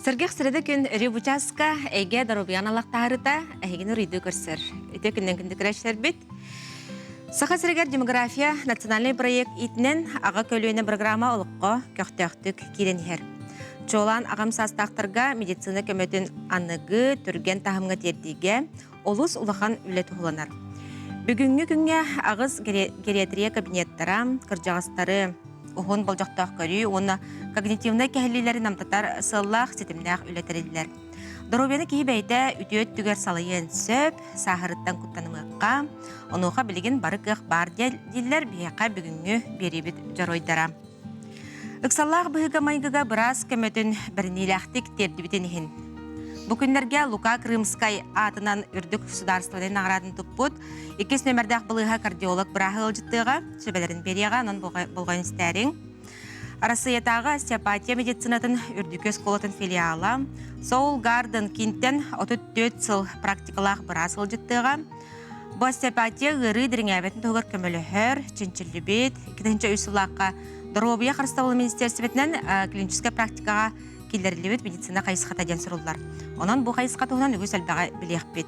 Сэргэх среда күн өрүү бучааска эйгэ доруобуйаны алахтаарыта эһигини уруйдуу көрсөр. Үтүө күннэн күндү көрөөччүлэрбит. Саха сиригэр демография национальный проект иитинэн аҕа көлүөнэ программа олоххо көхтөөхтүк киирэн иһэр. Чуолаан аҕам саастаахтарга медицина көмөтүн аныгы түргэн таһымҥа тиэрдиигэ олус улахан үлэ туһуланар. Бүгүҥҥү күҥҥэ аҕыс гериатрия кабинеттара, кырдьаҕастары, уһун болдьохтоох көрүү уонна когнитивнай кэһиллиилэри намтатар сыаллаах ситимнээх үлэ тэриллэр. Доруобуйаны киһи бэйэтэ үтүө өттүгэр салайыан сөп, сааһырыттан куттанымыахха, онуоха билигин бары кыах баар дииллэр биһиэхэ бүгүҥҥү биэриибит дьоруойдара. Ыксаллаах быһыыга-майгыга быраас көмөтүн бэриниилээхтик тиэрдибитин иһин. Бу күннэргэ Лука Крымскай аатынан үрдүк судаарыстыбаннай наҕарааданы туппут иккис нүөмэрдээх балыыһа кардиолог бырааһы ыалдьыттыаҕа, сүбэлэрин биэриэҕэ, онон болҕойон истээриҥ. Арассыыйатааҕы остеопатия медицинатын үрдүкү оскуолатын филиала Соул Гарден киинтэн 34 сыл практикалаах быраас ыалдьыттыаҕа. Бу остеопатия ыарыы дириҥээбэтин туһугар көмөлөһөр, чинчиллибит. 2003 сыллаахха Доруобуйа харыстабылын министиэристибэтинэн клиническэй практикаҕа киллэриллибит медицина хайысхата диэн суруллар. Онон бу хайысха туһунан үгүс элбэҕи билиэхпит.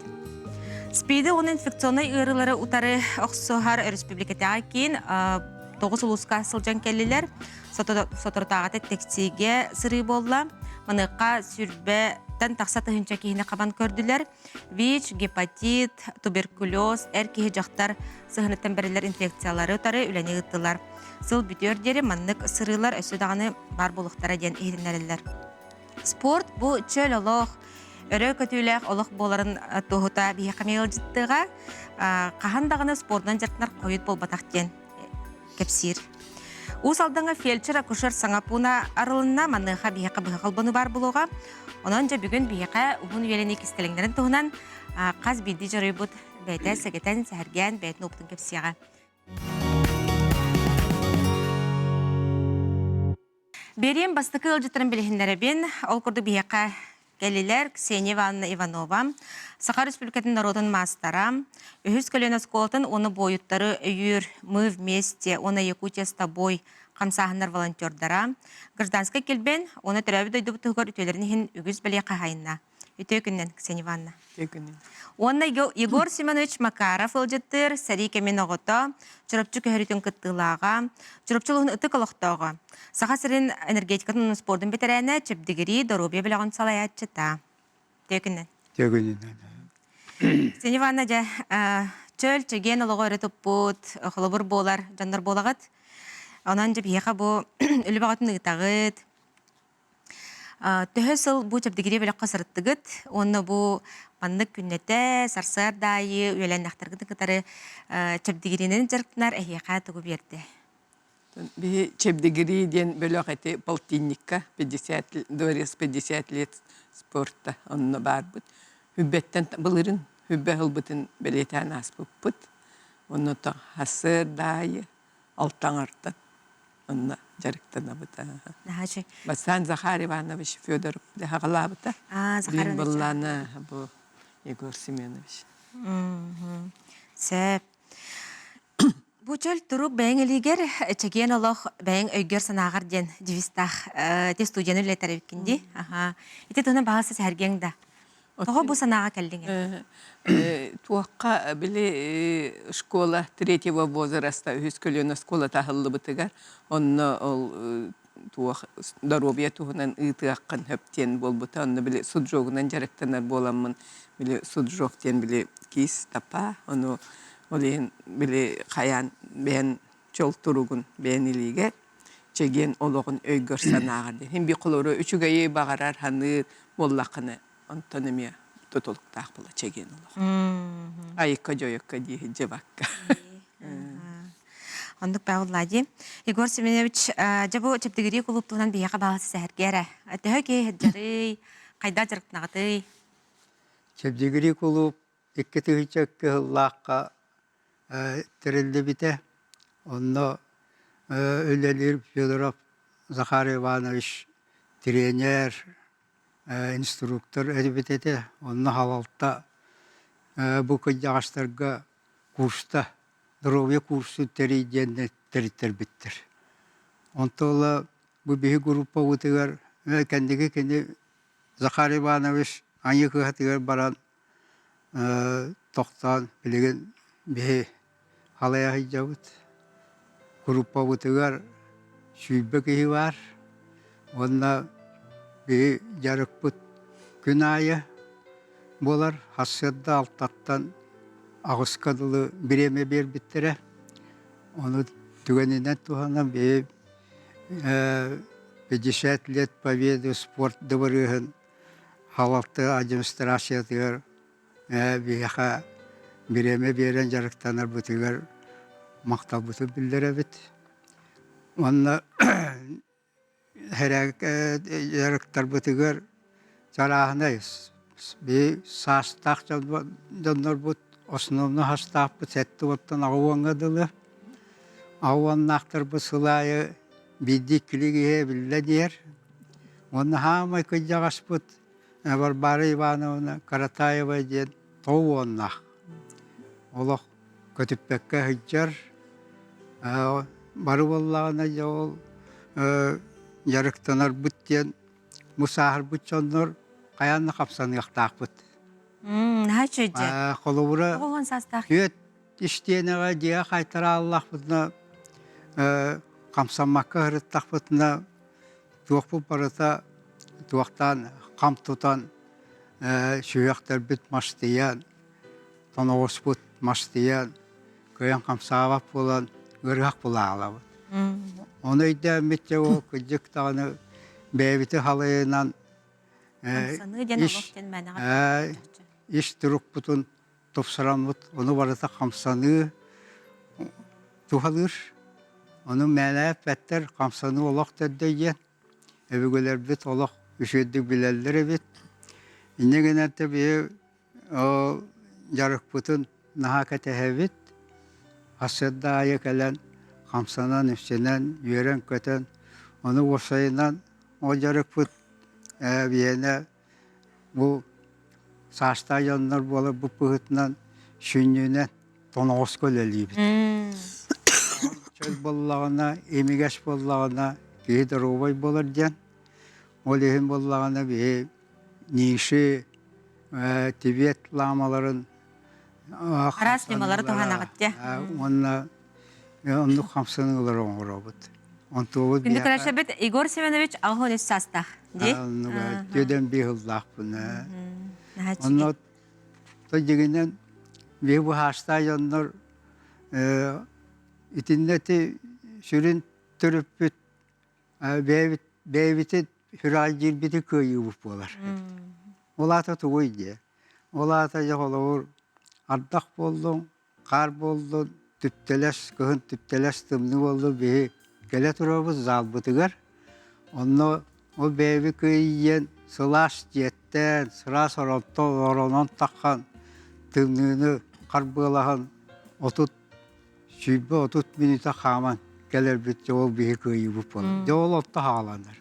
СПИДи уонна инфекционнай ыарыылары утары охсуһар өрөспүүбүлүкэтээҕи киин тоҕус улууска сылдьан кэллилэр. Соторутааҕыта Тексигэ сырыы буолла. Маныаха сүүрбэттэн тахса тыһыынча киһини хабан көрдүлэр. ВИЧ, гепатит, туберкулез, эр киһи дьахтар сыһыаныттан бэриллэр инфекциялары утары үлэни ыыттылар. Сыл бүтүөр диэри маннык сырыылар өссө даҕаны баар буолуохтара диэн иһитиннэрэллэр. Спорт бу чөл олох, өрө көтүүлээх олох буоларын туоһута биһиэхэ эмиэ ыалдьыттыаҕа. Хаһан даҕаны спордунан дьарыктанар хойут буолбатах диэн кэпсиир. Уус Алдаҥҥа фельдшер-акушер саҥа пууна арылынна. Маныаха биһиэхэ быһа холбону баар буолуоҕа. Онон дьэ бүгүн биһиэхэ уһун үйэлэнии кистэлэҥнэрин туһунан хас биирдии дьоруойбут бэйэтэ сэгэтэн, сэһэргээн, бэйэтин опытын кэпсиэҕэ. Биэриэм бастакы ыалдьыттарын билиһиннэрэбин. Ол курдук биһиэхэ кэллилэр Ксения Ивановна Иванова, Саха Республикатын норуотун маастара, үһүс көлүөнэ оскуолатын уонна буойуттары өйүүр «Мы вместе» уонна «Якутия с тобой» хамсааһыннар волонтердара, гражданскай килбиэн уонна төрөөбүт дойдубут туһугар үтүөлэрин иһин үгүс бэлиэ хаһаайынна. Үтүө күнүнэн, Ксения Ивановна. Үтүө күнүнэн. Уонна Егор Семенович Макаров ыалдьыттыыр сэрии кэмин оҕото, Чурапчы көһөрүүтүн кыттыылааҕа, Чурапчы улууһун ытык олохтооҕо, Саха сирин энергетикатын уонна спордун бэтэрээнэ, чэбдигирии, доруобуйа бөлөҕүн салайааччыта. Үтүө күнүнэн. Үтүө күнүнэн. Ксения Ивановна, дьэ, чөл, чэгиэн олоҕу өрө туппут, холобур буолар дьоннор буолаҕыт. Онон дьэ биһиэхэ бу үлэ бөҕөтүн ыытаҕыт, Төһө сыл бу чэбдигирии бөлөххө сырыттыгыт уонна бу маннык күннэтэ, сарсыарда аайы үөлээннэхтэргитин кытары чэбдигириинэн дьарыктанар эһиэхэ тугу биэрдэ? Биһи чэбдигирии диэн бөлөх эти полтинникка 50 дворец 50 лет спорта онно баарбыт. Хүббэттэн былырын хүббэ ылбытын бэлиэтээн ааспыппыт. Онно сарсыарда аайы алтаҥартан онно дьарыктанабыт. Наһаа Бастаан Захар Иванович Федоров дьаһаҕалаабыта. Захар Билин быллаана бу Егор Семенович. Сөп. Бу чөл турук бэйэҥ илиигэр чэгиэн олох бэйэҥ өйгөр-санааҕар диэн девизтаах ити студияны үлэлэтэр эбиккин дии. Аха. Ити туһунан баҕас сэһэргиэҥ да. Тоҕо бу санааҕа кэллиҥ Туохха били школа третьего возраста үһүс көлүөнэ оскуолата аһыллыбытыгар онно ол туох доруобуйа туһунан ыытыаххын сөп диэн буолбута. Онно били суджогунан дьарыктанар буоламмын били суджок диэн били киис тапа ону ол иһин били хайаан бэйэн чол туругун бэйэн илиигэр чэгиэн олоҕун өйгөр санааҕар диэн. Хин би холору үчүгэйи баҕарар саныыр буоллаххына онтон эмиэ тутулуктаах була чэгиэн олох. Айыкка дьойукка дии дьыбакка. Оннук баҕыллаа дии. Егор Семенович, дьэ бу чэбдигирии кулууп туһунан биһиэхэ баҕасы сэһэргэ эрэ. Төһө киһи дьарый, хайдах дьарыктанаҕытый? Чэбдигирии кулууп 2002 сыллаахха тэриллибитэ. Онно үлэлиир Федоров Захар Иванович тренер, инструктор эбит этэ. Онно халалта бу кырдьаҕастарга курста, доруобуйа курсун тэрий диэн тэриттэрбиттэр. Онто ыла бу биһи группабытыгар кэнники кини Захар Иванович Айыы кыһатыгар баран тохтоон билигин биһи халайа сылдьабыт. Группабытыгар 20 киһи баар уонна биһи дьарыкпыт күн аайы буолар. Сарсыарда алтаттан аҕыска дылы бириэмэ биэрбиттэрэ. Ону түгэнинэн туһанан биһи 50 лет Победы спорт дыбарыаһын халалта администрациятыгар биһиэхэ бириэмэ биэрэн дьарыктанарбытыгар махталбытын биллэрэбит. Уонна дьарыктарбытыгар чарааһынай биһи саастаах дьоннорбут основной састааппыт сэттэ уонтан аҕа уоҥҥа дылы аҕа уоннаахтарбыт сыл аайы биирдии иккилии киһи эбиллэн иһэр. Уонна хаамай кырдьаҕаспыт Варвара Ивановна Каратаева диэн тоҕу уоннаах олох көтүппэккэ сылдьар. Бары буоллаҕына дьэ ол дьарыктанарбыт диэн бу сааһырбыт дьоннор хайаан да хапсаныахтаахпыт. Наһаа үчүгэй. Холобура, 90 саастаах. түөрт истиэнэҕэ дьиэ хайтарааллахпытына хамсаммакка сырыттахпытына туохпут барыта туохтаан хам тутан сүһүөхтэрбит мастыйан тоноҕоспут мастыйан кыайан хамсаабат буолан ыарыһах булаалабыт. Ону өйдөөммүт дьэ ол кырдьык даҕаны бэйэбити халыйынан Хамсаныы диэн олох диэн мээнэҕэ ис турукпутун тупсараммыт ону барыта хамсаныы туһалыыр. Ону мээнэ эппэттэр хамсаныы олох төрдө диэн өбүгэлэрбит олох үчүгэйдик билэллэр эбит. Инньэ гынан биһи ол дьарыкпытын наһаа кэтэһэбит. Сарсыарда аайы кэлэн хамсанан-ипсэнэн, үөрэн-көтөн, ону уопсайынан ол дьарыкпыт биһиэнэ Бу саастаах дьоннор буоларбыт быһыытынан сүнньүнэн тоноҕоско үлэлиибит. Чөл буоллаҕына, имигэс буоллаҕына киһи доруобай буолар диэн. Ол иһин буоллаҕына биһи ниши, Тибет лаамаларын Араас ньымалары туһанаҕыт дьэ. Уонна оннук хамсаныылары оҥоробут. Онтуобут Күндү көрөөччүбүт Егор Семенович 83 саастаах. Дии? Түөдэн биир сыллаахпын. Онно дьиҥинэн биһи быһаастаах дьоннор итиннэ ити сүрүн төрүппүт бэйэбит бэйэбитин сүрэҕэлдьиирбитин кыайыыбыт буолар. Ол аата тугуй диэ? Ол аата дьэ холобур ардах буоллуҥ, Хаар буоллун, түптэлэс, кыһын түптэлэс тымныы буоллун биһи кэлэ турабыт залбытыгар. Онно ол бэйэбит кыайыйан сылаас дьиэттэн, сылаас оронтон оронон таххан тымныыны харбыалаһан 30 20-30 мүнүүтэ хааман кэлэрбит дьэ ол биһи кыайыыбыт буолар. Дьэ ол онто хааланар.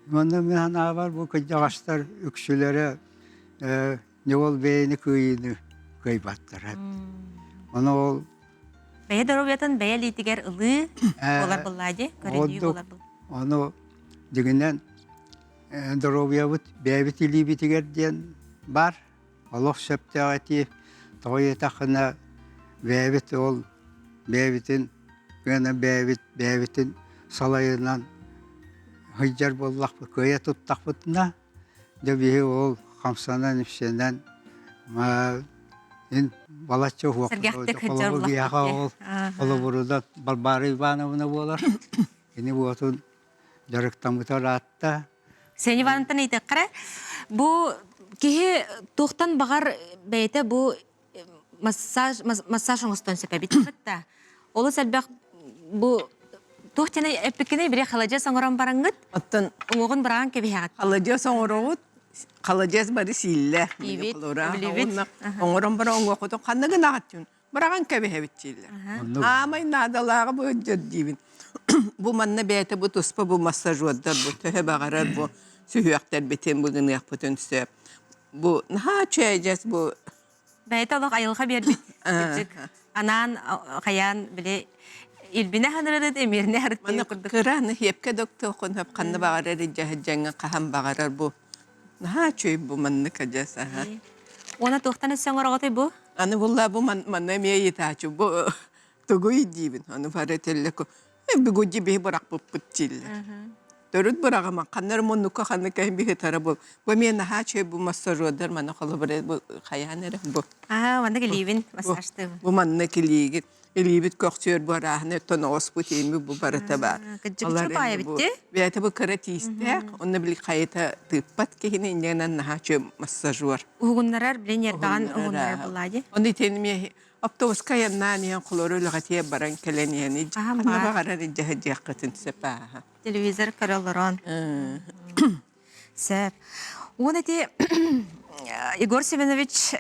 Манна мин санаабар бу кырдьаҕастар үксүлэрэ Дьэ ол бэйэни кыайыыны кыайбаттара. Ону ол Бэйэ доруобуйатын бэйэ илиитигэр ылыы буолар буоллаа дии, көрүнүү буолар буолла. Ону дьиҥинэн доруобуйабыт бэйэбит илиибитигэр диэн бар. Олох сөптөөх этии. Тоҕо диэтэххинэ бэйэбит ол бэйэбитин гына бэйэбит бэйэбитин салайынан сылдьар буоллахпыт, кыайа туттахпытына Дьэ биһи ол хамсанан-ипсэнэн ин балачча Сэргэхтик сылдьар холобур биһиэхэ ол холобурунан Балбаара Ивановна буолар. Кини буотун дьарыктаммыта ыраатта. Сеня Ивановтан ыйытыахха бу киһи туохтан баҕар бэйэтэ бу массаж массаж оҥостон сөп эбит да олус элбэх бу туох диэн эппиккиний били халадьыас оҥорон бараҥҥыт Оттон уҥуоҕун быраҕан кэбиһэҕит халадьыас оҥороҕут халадьыас бары сииллэ Иибит, өлүүбүт. оҥорон баран уҥуоххутун ханна гынаҕыт диэн быраҕан кэбиһэбит дииллэр аамай наадалааҕы бу диибин бу манна бэйэтэ бу туспа бу массажердар бу төһө баҕарар бу сүһүөхтэрбитин бу гыныахпытын сөп бу наһаа чээдьэс бу Бэйэтэ олох айылҕа биэрбит кырдьык анаан хайаан били илбинэ ханырырыт эмиэринэ Манна курдук кыра аны хиэпкэ доктор хонһоп ханна баҕарар илдьэ сылдьаҥҥа хаһан баҕарар бу. Наһаа үчүгэй бу маннык адьас аһа. Уонна туохтан өссө оҥороҕутуй бу? Аны булла бу манна эмиэ ыйытааччы бу тугуй диибин. Аны бары этэллэр бүгүдьи биһи бырахпыппыт дииллэр. Төрүт быраҕыма ханна эрэ муннукка ханна кэһин биһи бу. Бу эмиэ наһаа үчүгэй бу массажердар маны холобура бу хайаан эрэ бу. Аа, маннык илиибин массажтыыбын. Бу маннык илиигин илиибит көхсүөр бу арааһына тоноҕоспут ииммит бу барыта баар. Кырдьык баайа битти. Бэйэтэ бу кыра тиистээх, онно били хайыта тыыппат киһини инньэнэн наһаа үчүгэй массажер. Уһугуннарар, билин нерваҕын уһугуннарар булаа Оны итиэн автобуска айаннаан иһэн холору үлэҕэтиэ баран кэлэн иһэн ханна баҕарар илдьэ сылдьыаххытын сөп ааһа. Телевизор көрө олорон. Сөп. Уон ити Егор Семенович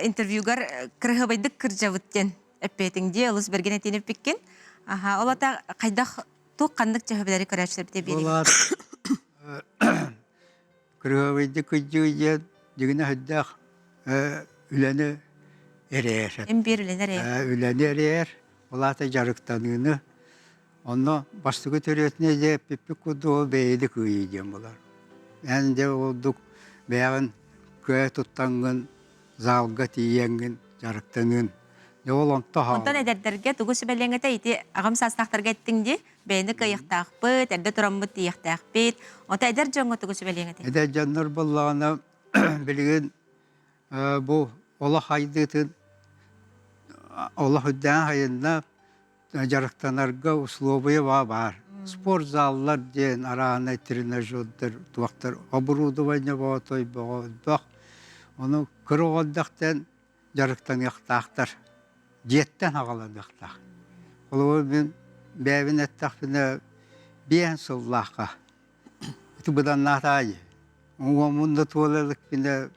интервьюгар кырыһыбайдык кырдьабыт диэн эппиэтиҥ дии олус бэргэн этиини эппиккин. Аха, ол ата хайдах туох ханнык чөһөбүлэри көрөөччүлэрбитэ биэрии? Ол Кырыһабайдык кыдьыы диэн дьигинэ сүрдээх үлэни эрэйэр. Эн биэр үлэни эрэйэр. Үлэни эрэйэр, ол аата дьарыктаныыны. Онно бастакы төрүөтүнэ дьэ эппиппит курдук ол бэйэни кыайыы диэн буолар. Эн дьэ ордук бэйэҕин кыайа туттаҥҥын залга тиийэҥҥин дьарыктаныын. Дьэ ол онто Онтон эдэрдэргэ тугу сүбэлиэҥ этэ ити аҕам саастаахтарга эттиҥ дии бэйэни кыайыахтаахпыт, эрдэ тураммыт тиийиэхтээхпит. Онто эдэр дьоҥҥо тугу сүбэлиэҥ этэй? Эдэр дьоннор буоллаҕына билигин бу олох хайдыытын олох үрдээн хайынна дьарыктанарга услуобуйа баар. Спортзаллар диэн араанай тренажердар туохтар оборудование бөҕө бөҕө элбэх. Ону кыра оҕо эрдэхтэн дьарыктаныахтаахтар. Дьиэттэн аҕаланыахтаах. Холобур, мин бэйэбин эттэхпинэ, биэһин сыллаахха ити быданнаатаайы. Уомун да туола иликпинэ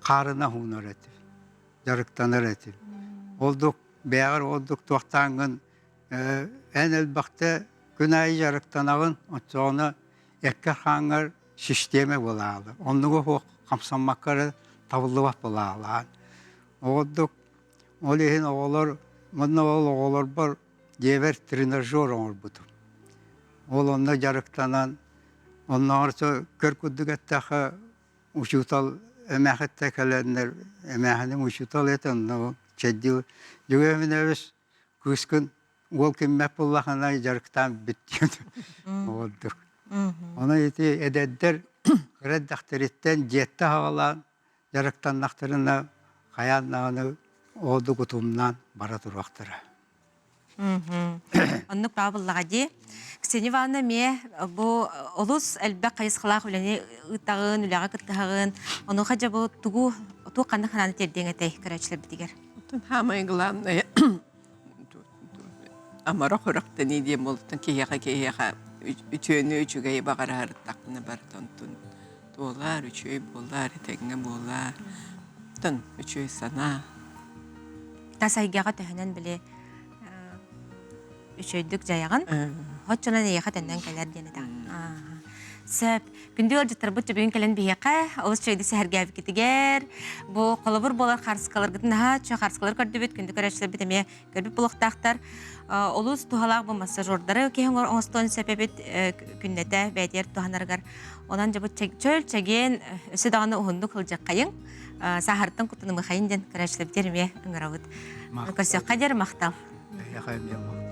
хаарына уунар этим, дьарыктанар этим. Олдук бэйэҕэр ордук туохтааҥҥын эн элбэхтэ күн аайы дьарыктанаҕын, оччоҕуна эккэр-хааҥҥар систиэмэ буолаалы. Оннугу суох хамсаммакка эрэ табыллыбат буолаалаан. Оҕордук ол иһин оҕолор манна ол оҕолорбор дьиэбэр тренажер оҥорбутум. Ол онно дьарыктанан, оннооҕор көр курдук эттэххэ учуутал эмээхиттэ кэлэннэр эмээхиним учуутал этэ онно чэйдии Дьүгүөмүнэбис кыыскын уол киммэт буоллахына дьарыктаан бүт диэн оҕордук. Онон ити эдэрдэр кыра эрдэхтэриттэн дьиэттэ аҕалаан дьарыктаннахтарына хайаан даҕаны оҕордук утумнаан бара туруохтара. Оннук баа буллаҕа дии. Ксения Ивановна эмиэ бу олус элбэх хайысхалаах үлэни ыытаҕын, үлэҕэ кыттыһаҕын. Онуоха дьэ бу тугу туох ханнык санааны тиэрдиэҥ этэй көрөөччүлэрбитигэр? Самое главное амара хорохтонии диэн буолтун киһиэхэ киһиэхэ үтүөнү үчүгэйи баҕарарыттахпына барытын туолаар үчүгэй буолаар этэҥҥэ буолаар тон үчүгэй санаа Тас эйгэҕэ төһөнөн били үчүгэйдик дьайаҕын оччонон эйиэхэ төннөн кэлэр диэн этэҕин сөп күндү ыалдьыттарбыт бүгүн кэлэн биһиэхэ олус үчүгэйдик сэһэргээбиккитигэр бу холобур буолар харыскаларгытын наһаа үчүгэй харыскалар көрдүбүт күндү көрөөччүлэрбит эмиэ көрбүт буолуохтаахтар олус туһалаах бу массажердары киһи оҥостуон сөп эбит күннэтэ бэйэтигэр туһанарыгар онон дьэ бу чөл чэгиэн өссө даҕаны уһуннук сылдьаххайыҥ сааһыртан куттанымыхайын диэн көрөөччүлэрбитигэр эмиэ ыҥырабыт. Көрсүөххэ диэри махтал. Эйиэхэ эмиэ махтал.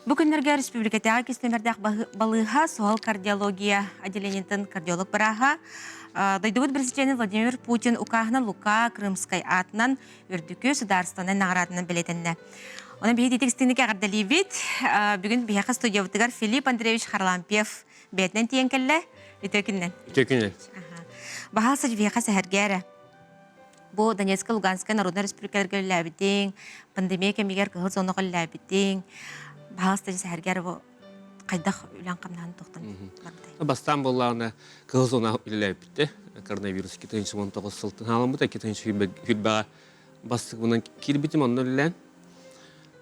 Бу күннэргэ республикатааҕы кистэмэрдээх балыыһа суһал кардиология отделениетын кардиолог бырааһа дойдубут президенин Владимир Путин укааһынан Лука Крымскай аатынан үрдүкү судаарыстыбаннай наҕараадынан бэлиэтэннэ. Онон биһиги ититик эҕэрдэлиибит. Бүгүн биһиэхэ студиябытыгар Филипп Андреевич Харлампьев бэйэтинэн тиийэн кэллэ. Үтүө күннэн. Үтүө күннэн. Баһаалса биһиэхэ сэһэргээ эрэ. Бу Донецкай, Луганскай народнай республикаларга үлэлээбитиҥ, пандемия кэмигэр кыһыл зонаҕа үлэлээбитиҥ, баһаалыста сэһэргэр бу хайдах үлэҥ-хамнаһын туохтан барбытай? Бастаан буоллаҕына кыһыл зона үлэлээбиппит коронавирус 2019 сылтан хаалыммыта 2020 бастакыбынан киирбитим онно үлэлээн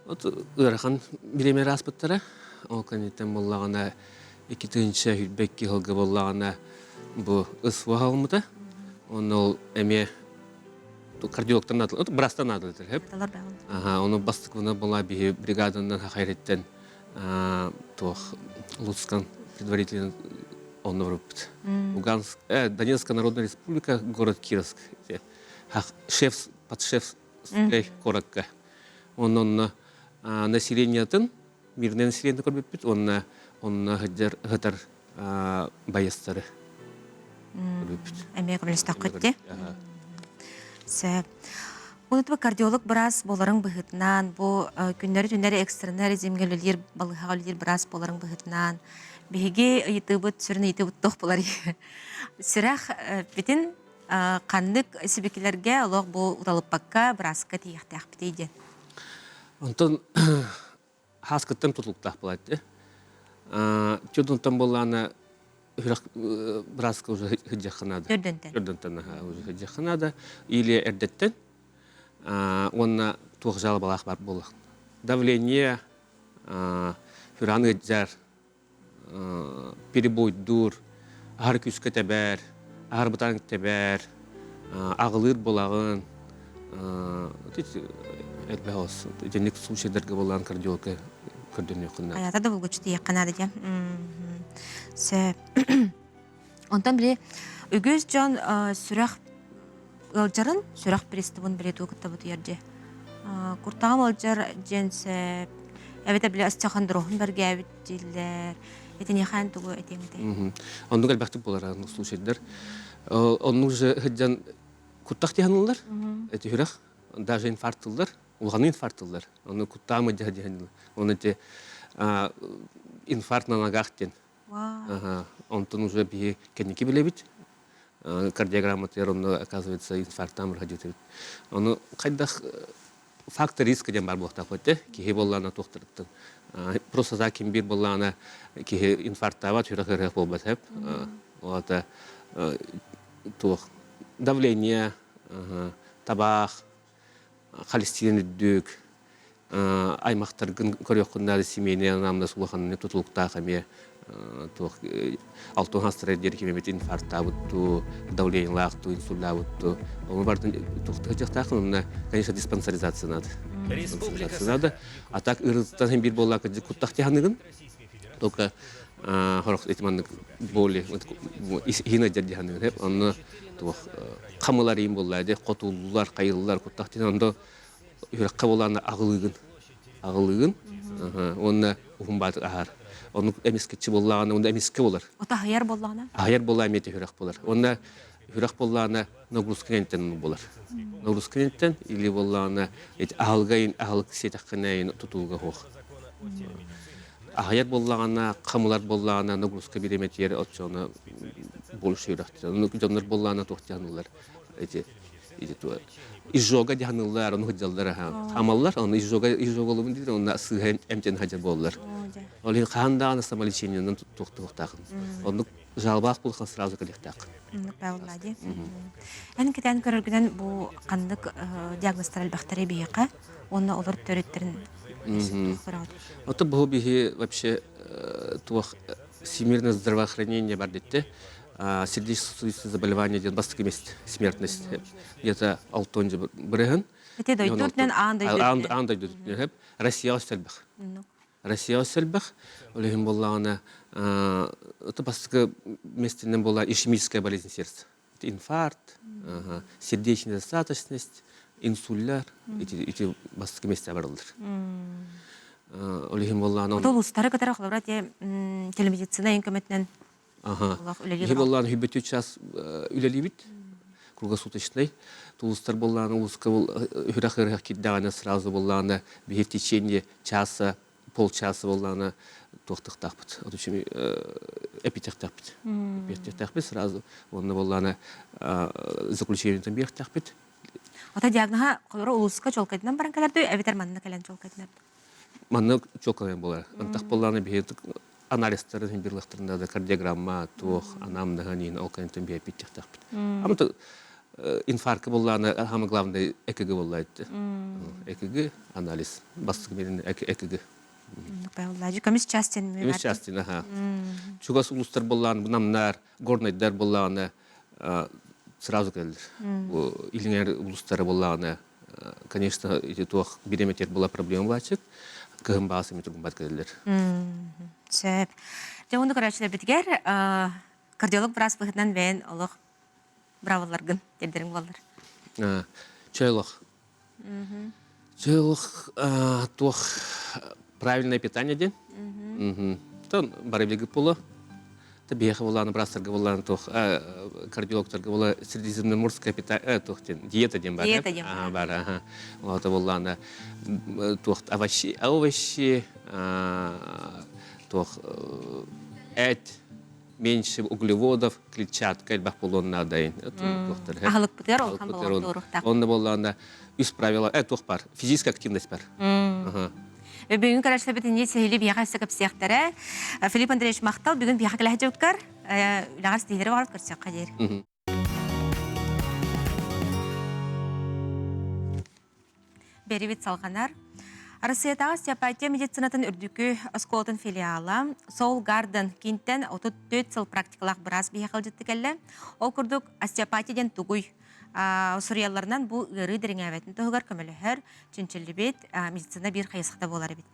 от ыарахан бириэмэ ааспыттара ол кэнниттэн буоллаҕына 2022 сылга буоллаҕына бу СВО аһылыммыта онно ол эмиэ кардиологтан наадалар быраастан наадалар сөп ону бастакыбына була биһи бригаданан хахайриттен туох Луцкан предварительно онно барыппыт Луганск Донецкая Народная Республика город Кировск шеф подшеф куоракка онно населениятын мирное население көрбүппүт уонна онно сылдьар сытар байыастары көрбүппүт. Эмиэ көмөлөстөххүт дии. Сөп. Онутба кардиолог быраас буоларыҥ быһыытынан, бу күннэри-түннэри экстренный режимҥэ үлэлиир, балыыһаҕа үлэлиир быраас буоларыҥ быһыытынан, биһиги ыйытыыбыт, сүрүн ыйытыыбыт туох буоларый? Сүрэх бүтүн ханнык сибикилэргэ олох бу уталыппакка бырааска тиийиэхтээхпитий диэн? Онтон хааскыттан тутулуктаах буолаат Чудунтан буоллаана үрэх бырааска уже сылдьыахха наада. Төрдөнтөн. Төрдөнтөн уже сылдьыахха наада. Или эрдэттэн уонна туох жалобалаах бар буоллах. Давление, сүрэҕин ыалдьар, перебойдуур, аһар күүскэ тэбэр, аһар бытаан тэбэр, аҕылыыр буолаҕын. Элбэх ос. Итинник случайдарга буолан кардиологка көрдөнүөххүн наада. Айата да булгуччу тиийиэххэ наада диэн. Сөп. Онтон били үгүс дьон сүрэх ыалдьарын, сүрэх приступун били туу кытта бутуйар дьэ. Куртаҕым ыалдьар диэн сөп. Эбэтэр били остеохондроһун бэргээбит дииллэр. Итиниэхэ тугу этиэҥ этэй? Оннук элбэхтик буолар случайдар. Оннук же сылдьан куттах диһаныллар. Эти сүрэх даже инфарктыллар, улахан инфарктыллар. Ону куттаамы дьаһаныллар. Оны те инфаркт на ногах диэн Онтон уже биһи кэнники билэбит. Кардиограмматыгар онно оказывается инфарктаан бырахадьыт Ону хайдах фактор риска диэн баар буолуохтаах этэ. Киһи буоллаана туохтарыттан. Просто так ким биир буоллаана киһи инфарктаабат, сүрэх ыарыһах буолбат эп. Ол это туох давление, табаах, холестерин үрдүк, аймахтаргын көрүөххүн наада семейный анамнез улаханнык тутулуктаах эмиэ туох алтын хастара диэри ким эмит инфарктаабыт дуу, давлениелаах дуу, инсульдаабыт дуу. Ону барытын туохтаахтаахын онно, конечно, диспансеризация надо. Диспансеризация надо. А так ырыттан биир буоллаах куттах тиһаныгын. Только хорох эти маннык боли иһин адьар диһаныгын онно туох хамылар иин буолла де хотуллар хайыллар куттах тиһан ондо үрэххэ буолаана аҕылыыгын аҕылыыгын уонна уһун баатык аһар оннук эмискэччи буоллаҕына уонна эмискэ буолар Ото аһыйар буоллаҕына? Аһыйар буоллаҕына эмиэ түһүрэх буолар уонна үрэх буоллаҕына нагрузка кэнниттэн буолар нагрузка кэнниттэн или буоллаҕына эти аһылга аһылык сиэтэххинэ тутулуга суох аһыйар буоллаҕына хамылар буоллаҕына нагрузка бириэмэтигэр оччоҕуна больше үрэхтэр оннук дьоннор буоллаҕына туох дьаһаныллар эти изжога дьаһаныллар ону сылдьаллар амаллар ону изжога изжогалыбын диир онно сыыһа эмтэн сылдьар буоллар ол иһин хаһан даҕаны самолечениенан туохтуохтаахын оннук жалобаах буолхан сразу кэлиэхтээх Оннук бааллаа дии. Эн кэтээн көрөргүнэн бу ханнык диагнозтар элбэхтэрий биһиэхэ уонна олор төрүттэрин көрөҕүт? Ото бу биһи вообще туох всемирное здравоохранение бар дитте сердечно-сосудистые заболевания диэн бастакы мест смертность где-то алтон бырыһын. Ити дойду үрдүнэн аан дойду үрдүнэн. Аан дойду үрдүнэн. Россияҕа элбэх. Россияҕа элбэх. Ол иһин буоллаҕына это бастакы местенен буолла ишемическая болезнь сердца. Это инфаркт, сердечная недостаточность, инсульлар эти, эти бастакы месте бараллар. Ол иһин буоллаан Ото улуустары кытары холобура те телемедицина ең көмөтүнэн Аха. олох үлэлиир Иһи буоллаан хүбүтү час үлэлиибит. Круглосуточный. Тулустар буоллаан улууска үрэх ырыах кирдэҕинэ сразу буоллаана биһи в течение часа полчаса буоллаана туохтахтаахпыт. Отучум эпитехтаахпыт. Эпитехтаахпыт сразу. Онно буоллаана заключениетын биэртэхпит. Ото диагноһа холобура улууска чуолкайдынан баран кэлэр дүү эбэтэр манна кэлэн чуолкайдынар Манна чуолкайан буолар. Антах буоллаана биһи анализтарын иһин бирлахтарын да кардиограмма, туох, анамнаһан иһин ол кэнниттэн биһи Ама инфаркт буоллаана самое главное ЭКГ буолла этти. ЭКГ анализ. Бастакы мерин ЭКГ. Көмүс частин. Көмүс частин, аха. Чугас улустар буоллаан, намнар, горнайдар буоллаана сразу кэллэр. Бу илиңер улустары буоллаана конечно, ити туох биреметер була проблема булаачык. Кыһын баас эми тургумбат кэллэр. Сөп. Дьэ, уну көрөөччүлэрбитигэр кардиолог быраас быһыытынан бэйэн олох браворларгын тиэрдэриҥ буоллар. Чөл олох. Чөл олох туох правильное питание диэн. Тон бары билгит буолуо. Та биһиэхэ буолааны быраастарга буолааны туох кардиологтарга буола средиземноморская питание туох диэн диета диэн бар. Диета диэн бар. Бар, аха. Олото буоллаана туох овощи, овощи туох эт меньше углеводов, клетчатка элбэх буолуон наадайын. Аһылыкпытыгар улахан болҕомто Онно буоллаана үс правила, туох бар, физическая активность бар. Бүгүн көрөчтөбүт инни сehili биэхэ өссө кэпсиэхтэрэ. Филипп Андреевич махтал бүгүн биэхэ кэлэһэ дьуккар үлэҕэр ситиһиилэри баҕарат көрсүөххэ диэри. Бэрибит салҕанар. Арассыыйатааҕы остеопатия медицинатын үрдүкү оскуолатын филиала Soul Garden киинтэн 34 сыл практикалаах быраас биһиэхэ ыалдьытты кэллэ. Ол курдук остеопатия диэн тугуй? Суруйалларынан бу ыарыы дириҥээбэтин туһугар көмөлөһөр, чинчиллибит медицина биир хайысхата буолар эбит.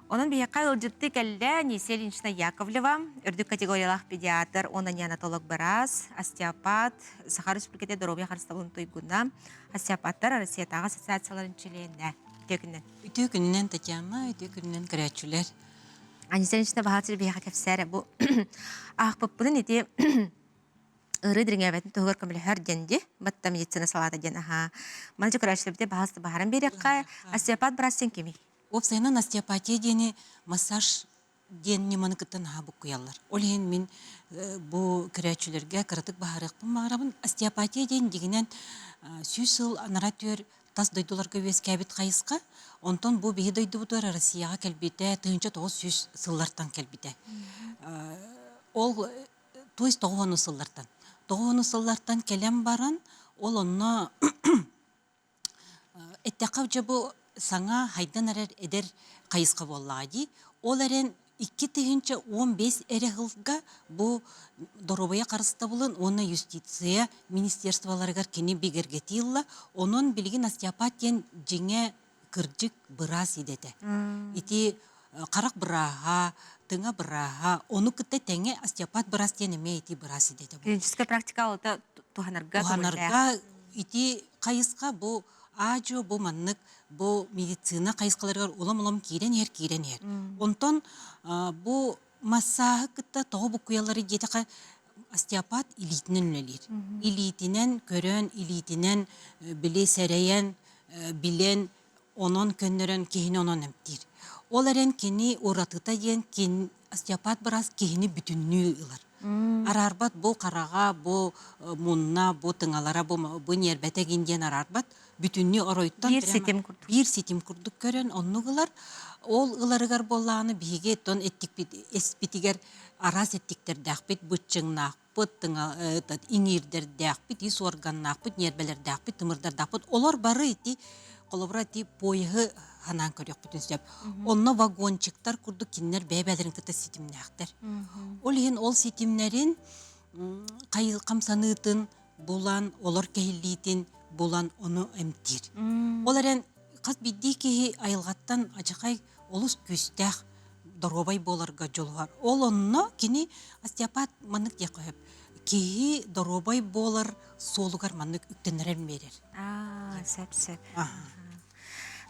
Онон биһиэхэ ыалдьытты кэллэ Нисия Ильинична Яковлева, үрдүк категориялаах педиатр уонна неонатолог быраас, остеопат, Саха Республиката доруобуйа харыстабылын туйгуна, Остеопаттар Россиятааҕы ассоциацияларын чилиэнэ. Үтүө күнүнэн. Үтүө күнүнэн Татьяна, үтүө күнүнэн көрөөччүлэр. Анисия Ильинична баһаатыр биһиэхэ кэпсээр бу аахпыппытын ити ыарыы дириҥээбэтин туһугар көмөлөһөр диэн дии. Батта медицина салаата диэн аһаа. Маны көрөөччүлэрбитэ баһаас баһаран биэриэххэ. Остеопат быраас сен кимий? Уопсайынан остеопатия диэни массаж диэн ньыманы кытта наһаа буккуйаллар. Ол иһин мин бу көрөөччүлэргэ кыратык баһарыахпын баҕарабын. Остеопатия диэн дьиҥинэн сүүс сыл анараа түөр тас дойдуларга үөскээбит хайысха. Онтон бу биһи дойдубутугар Россияҕа кэлбитэ 1900 сыллартан кэлбитэ. Ол то есть тоҕуһуону сыллартан. Тоҕуһуону сыллартан кэлэн баран ол онно Эттэххэ, дьэ бу саҥа хайдан эрэр эдэр хайысха буоллаҕа дии. Ол эрэн 2015 эрэ сылга бу доруобуйа харыстабылын уонна юстиция министерстволарыгар кини бигэргэтии ылла. Онон билигин остеопат диэн дьиҥэ кырдьык быраас идэтэ. Ити харах бырааһа, тыҥа бырааһа, ону кытта тэҥэ остеопат быраас диэн эмиэ ити быраас идэтэ. Клиническая практика алта туһанарга туһанарга ити хайысха бу аа-дьуо бу маннык бу медицина хайысхаларыгар улам-улам киирэн иһэр киирэн иһэр. Онтон бу массааһы кытта тоҕо буккуйаллары диэтэхэ остеопат илиитинэн үлэлиир. Илиитинэн көрөн, илиитинэн били сэрэйэн, билэн онон көннөрөн киһини онон эмтиир. Ол эрэн кини уратыта диэн кин остеопат быраас киһини бүтүннүү ылар. Араарбат бу хараҕа, бу мунна, бу тыҥалара, бу, бу ньиэрбэтэ гин диэн араарбат. Бүтүннүү оройтон биир ситим курдук. Биир ситим курдук көрөн оннук ылар. Ол ыларыгар буоллаҕына биһиги тон эттикпит эспитигэр араас эттиктэрдээхпит, быччыҥнаах иҥиирдэрдээхпит, ис уорганнаахпыт, ньиэрбэлэрдээхпит, тымырдардаахпыт. Олор бары ити холобура ити поеһы ханаан көрүөхпүтүн сөп. Онно вагончиктар курдук кинилэр бэйэ-бэйэлэрин кытта ситимнээхтэр. Ол иһин ол ситимнэрин хамсаныытын булан, олор кэһиллиитин булан ону эмтиир. Ол эрэн хас биирдии киһи айылҕаттан адьахай олус күүстээх доруобай буоларга дьулуһар. Ол онно кини остеопат маннык диэххэ сөп. Киһи доруобай буолар суолугар маннык үктэннэрэн биэрэр. Аа, сөп сөп.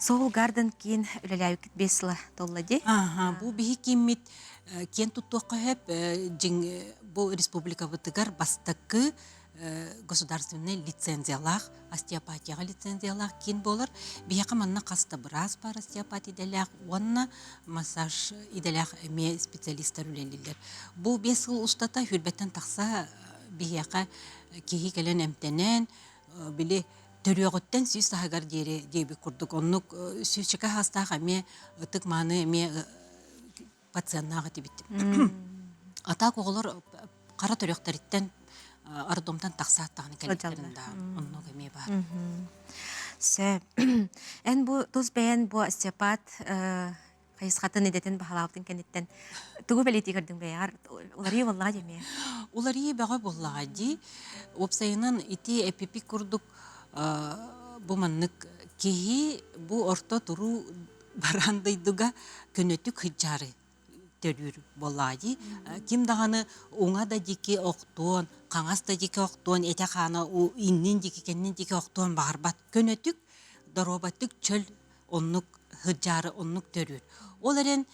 Soul Garden киин үлэлээбиккит биэс сыла туолла дии. Аха, бу биһи кииммит киэн туттуохха сөп дьиҥ бу республикабытыгар бастакы государственнай лицензиялаах остеопатияҕа лицензиялаах киин буолар. Биһиэхэ манна хас да быраас баар остеопат идэлээх уонна массаж идэлээх эмиэ специалистар үлэлииллэр. Бу биэс сыл устата сүүрбэттэн тахса биһиэхэ киһи кэлэн эмтэнэн, били төрүөҕүттэн сүүс таһыгар диэри диэбит курдук оннук сүүсчэкэ саастаах эмиэ ытык мааны эмиэ пациеннаах этибит. А так оҕолор хара төрүөхтэриттэн роддомтан тахсаат даҕаны кэлбиттэрин да оннук эмиэ баар. Сөп. Эн бу тус бэйэн бу остеопат хайысхатын идэтин баһылаабытын кэнниттэн тугу бэлиэтии көрдүҥ бэйэҕэр уларыйыы буоллаҕа дии эмиэ? Уларыйыы бөҕө буоллаҕа дии. Уопсайынан ити эпипик курдук бу маннык киһи бу орто туруу бараан дойдуга көнөтүк сылдьаары төрүүр буоллаҕа дии. Ким даҕаны уҥа да диэки охтуон, хаҥас да диэки охтуон, этэ-хаана иннин диэки, кэннин диэки охтуон баҕарбат. Көнөтүк, доруобатык чөл оннук сылдьаары оннук төрүүр. Ол эрэн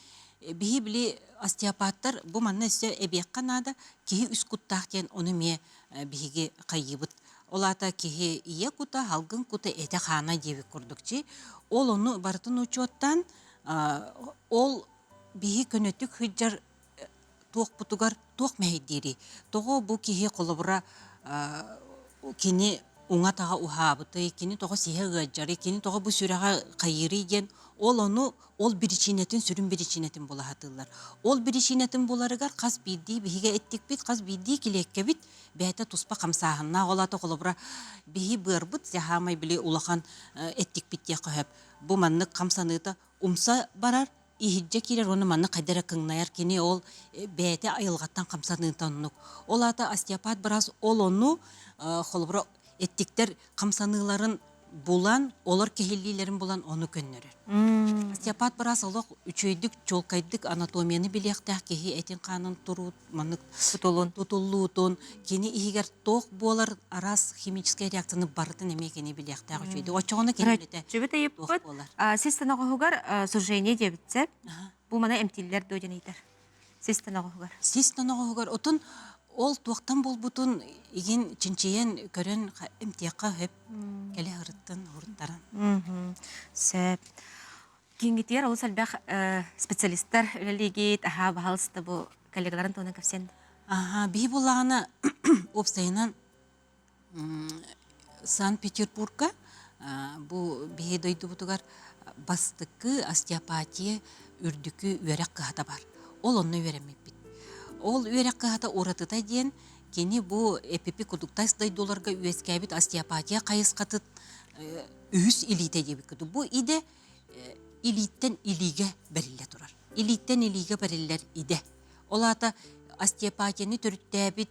биһи били остеопаттар бу манна өссө эбиэххэ наада, киһи үс куттаах диэн ону эмиэ биһиги хайыыбыт. Ол аата киһи ийэ кута, салгын кута, этэ-хаана диэбит курдук чи. Ол ону барытын учуоттаан ол биһи көнөтүк сылдьар туохпутугар туох мэһэйдиирий? Тоҕо бу киһи холобура кини уҥа-таҕа уһаабытый, кини тоҕо сиһэ ыалдьарый, кини тоҕо бу сүрэҕэ хайыырый диэн ол ону ол биричиинэтин сүрүн биричиинэтин була сатыыллар. Ол биричиинэтин буларыгар хас биирдии биһиги эттикпит, хас биирдии килиэккэбит бэйэтэ туспа хамсааһыннаах, ол аата холобура биһи быарбыт саамай били улахан эттикпит диэххэ сөп. Бу маннык хамсаныыта умса барар, иһирдьэ киирэр уонна маннык хайда эрэ кыҥнайар кини ол бэйэтэ айылҕаттан хамсаныыта оннук. Ол аата остеопат быраас ол ону холобура эттиктэр хамсаныыларын булан, олор кэһиллиилэрин булан ону көннөрөр. Остеопат быраас олох үчүгэйдик, чуолкайдык анатомияны билиэхтээх киһи этин-хаанын туруут маннык тутулун тутуллуутун, кини иһигэр туох буолар араас химическэй реакцияны барытын эмиэ кини билиэхтээх үчүгэйдик. Оччоҕуна кини үлэтэ туох буолар. Сис тоноҕоһугар сужение диэбитсэ, бу мана эмтииллэр дуо диэн ыйытар. Сис тоноҕоһугар. Сис тоноҕоһугар отун ол туохтан буолбутун игин чинчийэн көрөн эмтиэххэ сөп кэлэ ырыттын уруттаран. Сөп. Кииҥҥитигэр олус элбэх специалистар үлэлиигит, аһаа баһалыста бу коллегаларын туһунан кэпсиэн. Аха, биһи буллаҕына уопсайынан Санкт-Петербургка бу биһи дойдубутугар бастакы остеопатия үрдүкү үөрэх кыһата бар. Ол онно үөрэммиппит. Ол үөрэх кыһата уратыта диэн кини бу эпипи курдук тас дойдуларга үөскээбит остеопатия хайысхатын үһүс илиитэ диэбит курдук. Бу идэ илииттэн илиигэ бэриллэ турар. Илииттэн илиигэ бэриллэр идэ. Ол аата остеопатияны төрүттээбит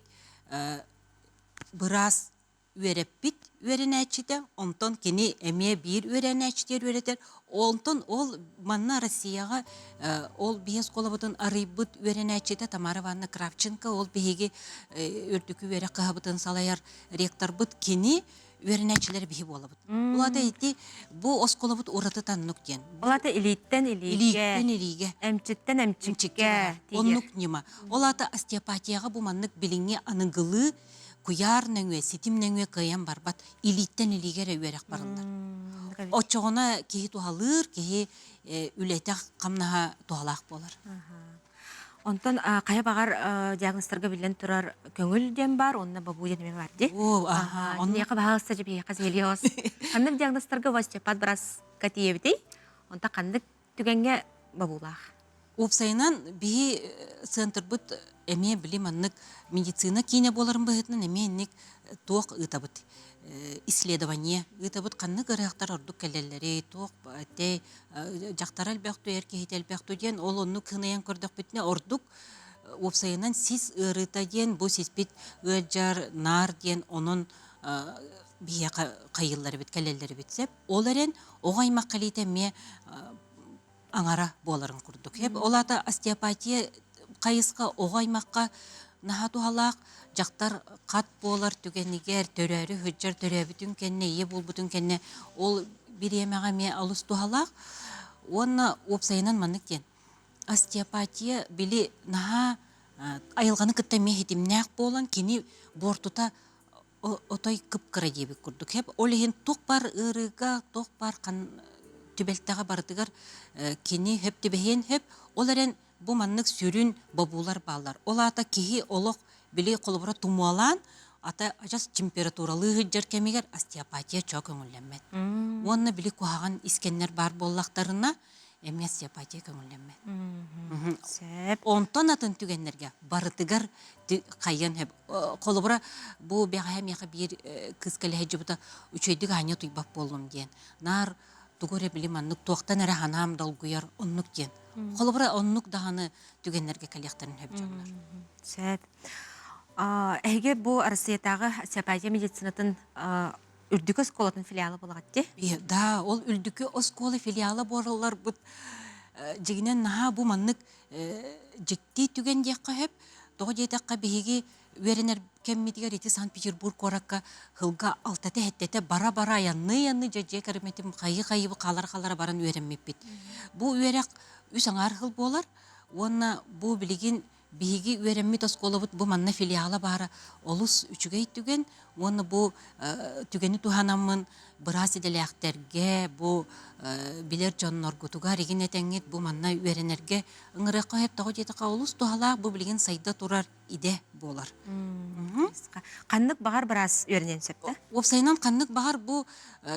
быраас үөрэппит үөрэнээччитэ, онтон кини эмиэ биир үөрэнээччитигэр үөрэтэр. Онтон ол манна Россияҕа ол биһи оскуолабытын арыйбыт үөрэнээччитэ Тамара Ивановна Кравченко, ол биһиги үрдүкү үөрэх кыһабытын салайар ректорбыт кини үөрэнээччилэр биһи буолабыт. Ол аата ити бу оскуолабыт ураты таннук диэн. Ол аата илииттэн илиигэ, илииттэн илиигэ, эмчиттэн эмчиккэ оннук ньыма. Ол аата остеопатияҕа бу маннык билиҥҥи аныгылыы куйаар нөҥүө, ситим нөҥүө кыайан барбат, илииттэн илиигэ эрэ үөрэх барыллар. Оччоҕуна киһи туһалыыр, киһи үлэтэ хамнаһа туһалаах буолар. Онтон хайа баҕар диагнозтарга биллэн турар көҥүл диэн баар, уонна бобуу диэн эмиэ баар дии. Оо, аха. Онниэхэ баһаалыста дьэбиэхэ сиһилиос. Ханнык диагнозтарга остеопат бырааска тиийэбитий? Онтон ханнык түгэҥҥэ бобуулаах? Уопсайынан, биһи центрбыт эмиэ били маннык медицина киинэ буоларын быһыытынан эмиэ инник туох ыытабыт исследование ыытабыт ханнык ыарыһахтар ордук кэлэллэрий туох этэй дьахтара элбэх дуу эр киһитэ элбэх дуу диэн ол оннук сыныйан көрдөхпүтүнэ ордук уопсайынан сис ыарыыта диэн бу сиспит ыалдьар наар диэн онон биһиэхэ хайыыллар эбит кэлэллэр эбит сөп ол эрэн оҕо аймах кэлиитэ эмиэ аҥара буоларын курдук. Ол аата остеопатия хайысха оҕо аймахха наһаа туһалаах дьахтар хат буолар түгэнигэр төрөөрү сылдьар төрөөбүтүн кэннэ ийэ буолбутун кэннэ ол бириэмэҕэ эмиэ олус туһалаах. Уонна уопсайынан маннык диэн остеопатия били наһаа айылҕаны кытта эмиэ ситимнээх буолан кини буортута отой кып-кыра диэбит курдук. Ол иһин туох баар ыарыыга, туох баар түбэлтэҕэ барытыгар кини хөп түбэһиэн сөп. Ол эрэн бу маннык сүрүн бобуулар бааллар. Ол аата киһи олох били холобура тумуолаан ата адьас температуралыы сылдьар кэмигэр остеопатия чоо көҥүллэммэт. Уонна били куһаҕан искэннэр баар буоллахтарына эмиэ остеопатия көҥүллэммэт. Сөп. Онтон атын түгэннэргэ барытыгар хайыан сөп. Холобура бу бэҕэһээ миэхэ биир кыыс кэлэ сылдьыбыта үчүгэйдик аанньа утуйбат буоллум диэн. Наар тугу эрэ били маннык туохтан эрэ санаам долгуйар оннук диэн. Холобура оннук даҕаны түгэннэргэ кэлиэхтэрин сөп дьоннор. Сөп. Эһиги бу Россиятааҕы остеопатия медицинатын үрдүкү оскуолатын филиала буолаҕыт дии? Да, ол үрдүкү оскуола филиала буолалларбыт дьигинэн наһаа бу маннык дьикти түгэн диэххэ сөп. Тоҕо диэтэххэ биһиги үөрэнэр кэммитигэр ити Санкт-Петербург куоракка сылга алтата-сэттэтэ бара-бара айанныы-айанныы дьэ дьиэ кэрэммитин хайыы-хайыы хаалара-хаалара баран үөрэммиппит. Бу үөрэх үс аҥаар сыл буолар уонна бу билигин биһиги үөрэммит оскуолабыт бу манна филиала баара олус үчүгэй түгэн уонна бу түгэни туһанаммын быраас идэлээхтэргэ бу билэр дьонноргутугар игин этэҥҥит бу манна үөрэнэргэ ыҥырыахха сөп тоҕо диэтэххэ олус туһалаах бу билигин сайда турар идэ буолар. Ханнык баҕар быраас үөрэниэн сөп да? Уопсайынан ханнык баҕар бу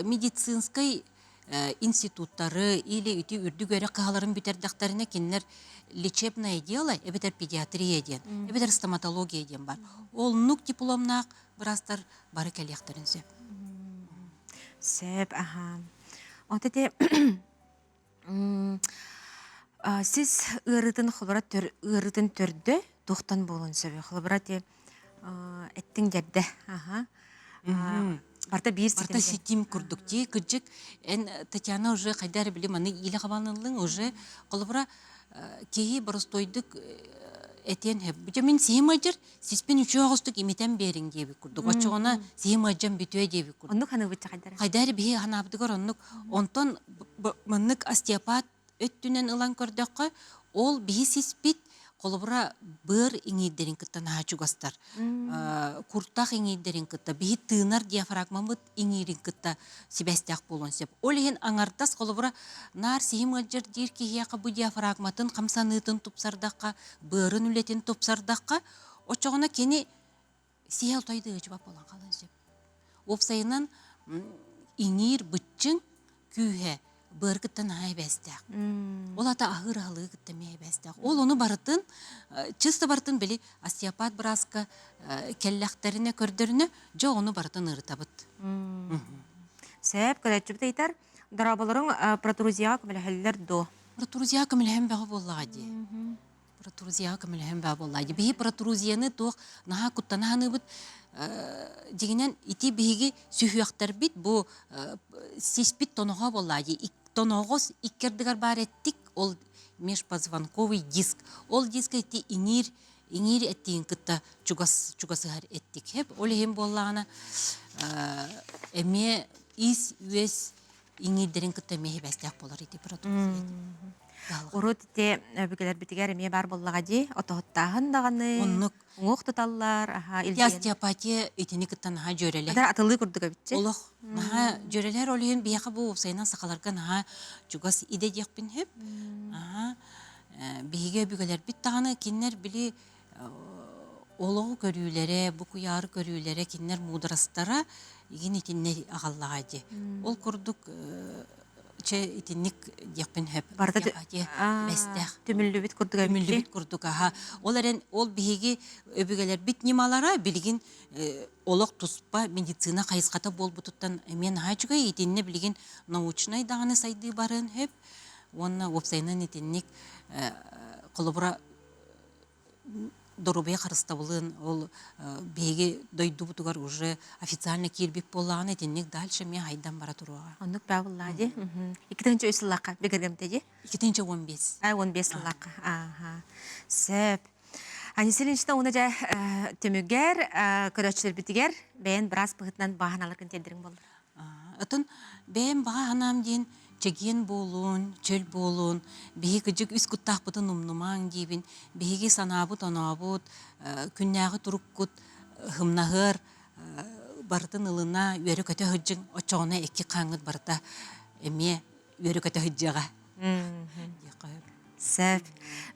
медицинскэй институттары или үтү үрдүк үөрэх кыһаларын бүтэрдэхтэринэ кинилэр лечебное дело эбэтэр педиатрия диэн эбэтэр стоматология диэн бар. Оннук дипломнаах быраастар бары кэлиэхтэрин сөп. Сөп, аха. Вот эти Сис ыарыытын холобура ыарыытын төрдө туохтан буолуон сөбүй? Холобура ити эттиҥ дьэрдэ. Аха. Барыта биир Барыта ситим курдук дии. Кырдьык, эн Татьяна уже хайда эрэ били маны иилэ хабааныллыҥ уже холобура киһи боростуойдук этиэн сөп. Дьэ мин сиһим ыалдьар, сиспин үчүгэй оҕустук имитэн биэриҥ диэбит курдук. Оччоҕуна сиһим ыалдьан бүтүө диэбит курдук. Оннук ханыыбыт хайдара. Хайда эрэ биһи ханаабытыгар оннук. Онтон маннык остеопат өттүнэн ылан көрдөххө, ол биһи сиспит холобура быар иҥиирдэрин кытта наһаа чугастар. Куртах иҥиирдэрин кытта, биһи тыынар диафрагмамыт иҥиирин кытта сибээстээх буолуон сөп. Ол иһин аҥардас холобура наар сиһим ыалдьар диир киһиэхэ бу диафрагматын хамсаныытын тупсардахха, быарын үлэтин тупсардахха, оччоҕуна кини сиһэ отой да ыалдьыбат буолан хаалыан сөп. Уопсайынан иҥиир быччыҥ күүһэ быары кытта наһаа эбээстээх. Ол ата аһыыр аһылыгы кытта эмиэ эбээстээх. Ол ону барытын, чисто барытын били остеопат бырааска кэллэхтэринэ, көрдөрүнэ, дьэ ону барытын ырытабыт. Сөп, көрөөччүбүт ыйытар, дорооболоруҥ протрузияҕа көмөлөһөллөр дуо? Протрузияҕа көмөлөһөн бөҕө буоллаҕа дии. Протрузияҕа көмөлөһөн баа буоллаа дии. Биһи протрузияны туох наһаа куттана саныыбыт. Дьиҥинэн ити биһиги сүһүөхтэрбит бу сиспит тоноҕо буоллаа дии. Тоноҕос икки ардыгар баар эттик ол межпозвонковый диск. Ол диска ити иҥиир иҥиир эттигин кытта чугас чугасыһар эттик. Хэп ол иһин буоллаҕына эмиэ ис-үөс иҥиирдэрин кытта эмиэ сибээстээх буолар ити протрузия. Урут ити өбүгэлэрбитигэр эмиэ баар буоллаҕа дии, отоһуттааһын даҕаны, Оннук. уҥуох туталлар, аһа, илдьиэн. Остеопатия итини кытта наһаа дьүөрэлэр. Ата атылыы курдук эбитчи. Олох наһаа дьүөрэлэр ол иһин биһиэхэ бу уопсайынан сахаларга наһаа чугас идэ диэхпин сөп. Аһа, биһиги өбүгэлэрбит даҕаны кинилэр били олоҕу көрүүлэрэ, бу куйаары көрүүлэрэ, кинилэр муударастара игин итиннэ аҕаллаҕа дии. Ол курдук чэ итинник диэхпин сөп. Барыта бэстээх. Түмүллүбүт курдук Түмүллүбүт курдук аха. Ол эрэн ол биһиги өбүгэлэрбит ньымалара билигин олох туспа медицина хайысхата буолбутуттан эмиэ наһаа үчүгэй. Итиннэ билигин научнай даҕаны сайдыы барыан сөп. Уонна уопсайынан итинник холобура доруобуйа харыстабылын ол биһиги дойдубутугар уже официально киирбит буоллаҕына итинник дальше эмиэ хайдан бара туруоҕа. Оннук баа буоллаҕа дии. 2003 сыллаахха бигэргэмтэ дии. 2015. А 15 сыллаахха. Ааха. Сөп. Анисия Ильинична уна дьэ түмүгэр көрөөччүлэрбитигэр бэйэн быраас быһыытынан бааһыналаргын тиэрдэриҥ буоллар. Отон бэйэм баҕа санаам диэн чэгиэн буолуун, чөл буолуун, биһи кыдьык үс куттаахпытын умнумаҥ диибин. Биһиги санаабыт-онообут, күннээҕи туруккут һымнаһыар барытын ылына, үөрэ-көтө сылдьыҥ, оччоҕуна икки хааҥҥыт барыта эмиэ үөрэ-көтө сылдьыаҕа диэххэ сөп. Сөп.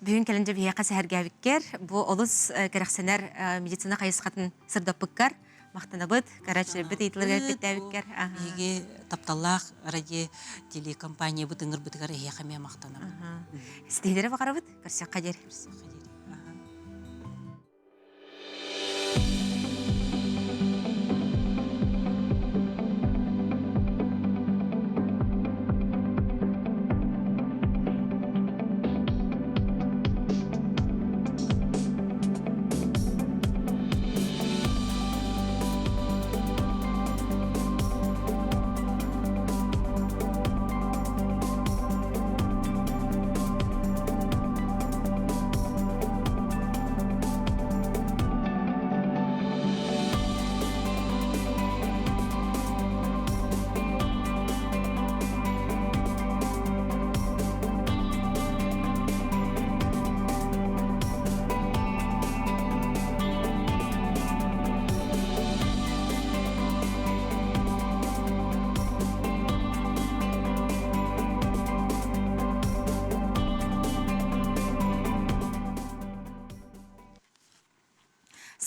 Бүгүн кэлэн дьэ биһиэхэ сэһэргээбиккэр, бу олус кэрэхсэнэр медицина хайысхатын сырдаппыккар махтанабыт. Көрөөччүлэрбит ыйытыыларга эппиэттээбиккэр. Биһиги тапталлаах радио телекомпаниябыт ыҥырбытыгар эһиэхэ эмиэ махтанабыт. Ситиһиилэри баҕарабыт. Көрсүөххэ диэри. Көрсүөххэ диэри.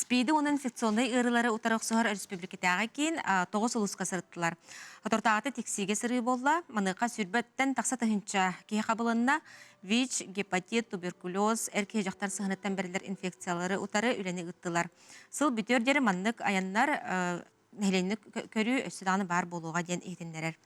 СПИДи уонна инфекционнай ыарыылары утары охсуһар өрөспүүбүлүкэтээҕи киин тоҕус улууска сырыттылар. Соторутааҕыта Тиксиигэ сырыы буолла. Маныаха сүүрбэттэн тахса тыһыынча киһи хабылынна. ВИЧ, гепатит, туберкулез, эр киһи дьахтар сыһыаныттан бэриллэр инфекциялары утары үлэни ыыттылар. Сыл бүтүөр диэри маннык айаннар нэһилиэнньэни көрүү өссө даҕаны баар буолуоҕа диэн иһитиннэрэр.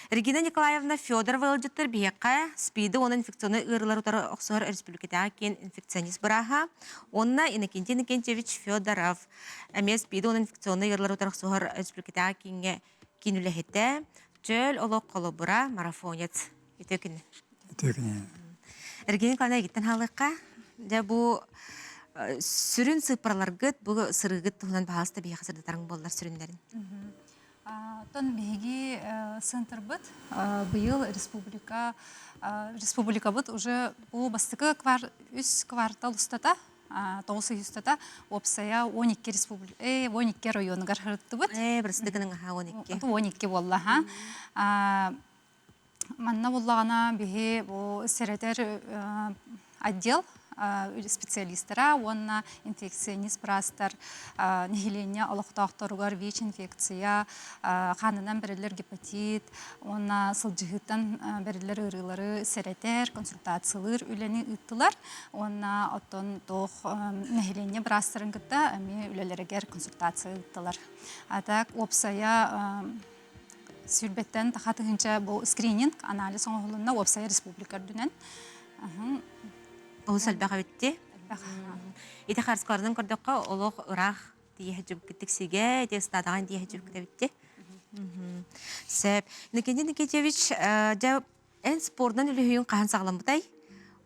Регина Николаевна Федорова ыалдьыттар биһиэхэ СПИДы уонна инфекционнай ыарыылары утары охсуһар өрөспүүбүлүкэтээҕи киин инфекционист бырааһа уонна Иннокентий Иннокентьевич Федоров эмиэ СПИДы уонна инфекционнай ыарыылары утары охсуһар өрөспүүбүлүкэтээҕи кииҥҥэ киин үлэһитэ, чөл олох холобура, марафонец. Үтүө күн. Үтүө күн. Регина Николаевна эйигиттэн хаалыахха. Дьэ бу сүрүн сыыппараларгыт, бу сырыыгыт туһунан баһаалыста биһиэхэ сырдатарыҥ буоллар сүрүннэрин. Оттон биһиги центрбыт быйыл республика республикабыт уже бу бастакы үс квартал устата тоҕус ый устата уопсайа 12 республика 12 районугар сырыттыбыт. Ээ, бырастыгының аха 12. 12 буолла, ха. Манна буллаҕына биһи бу сэрэтэр отдел специалистара уонна инфекционист быраастар нэһилиэнньэ олохтоохторугар ВИЧ-инфекция, хаанынан бэриллэр гепатит уонна сылдьыһыыттан бэриллэр ыарыылары сэрэтэр, консультациялыыр үлэни ыыттылар уонна оттон туох нэһилиэнньэ быраастарын кытта эмиэ үлэлэригэр консультация ыыттылар. А так уопсайа Сүүрбэттэн таха тыһыынча бу скрининг анализ оҥоһулунна уопсайа республика үрдүнэн. Олус элбэх эбитти. Элбэх. Ити харыскаларынан көрдөххө олох ыраах тиийэ дьүбүктик сигэ, ити ыстаадаҕын тиийэ дьүбүкт эбитти. Сөп. Никитин Никитьевич, дьэ эн спордунан үлүһүйүн хаһан саҕаламмытай?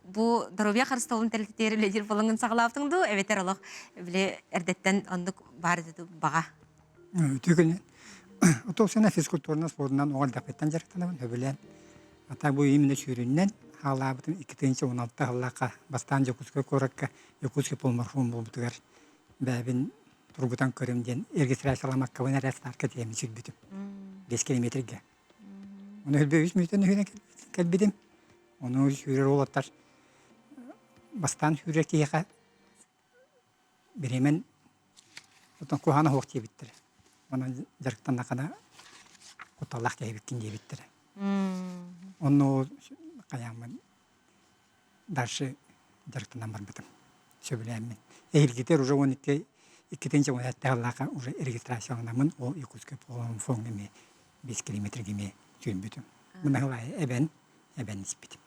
Бу доруобуйа харыстабылын тэрилтэтигэр үлэлиир буолаҥҥын саҕалаабытыҥ дуу, эбэтэр олох били эрдэттэн оннук баар этэ баҕа? Үтүө күнү. Отуосуна физкультурнай спордунан оҕо элбэхпиттэн дьарыктанабын, сөбүлээн. Ата бу именно сүүрүннэн хаалаабытым 2016 сыллаахха бастаан Дьокуускай куоракка Якутский полумарафон буолбутугар бэйэбин тургутан көрүм диэн регистрацияламаккабын эрэ стартка тиийэммин сүүрбүтүм. 5 километрга. Ону үс мүнүүтэн үһүнэн кэлбитим. Ону сүүрэр уолаттар бастаан сүүрэр киһиэхэ бириэмэн отон куһаҕана суох диэбиттэрэ. Онон дьарыктаннаххына кутталлаах киһибиккин диэбиттэрэ. Онно хайааммын дальше дьарыктанан барбытым. Сөбүлээммин. Эһилгитэр уже 12 иккитинчи уон уже регистрацияланаммын ол Якутскай фоҥҥа эмиэ 5 километрга эмиэ сүүрбүтүм. Мына эбэн эбэн испитим.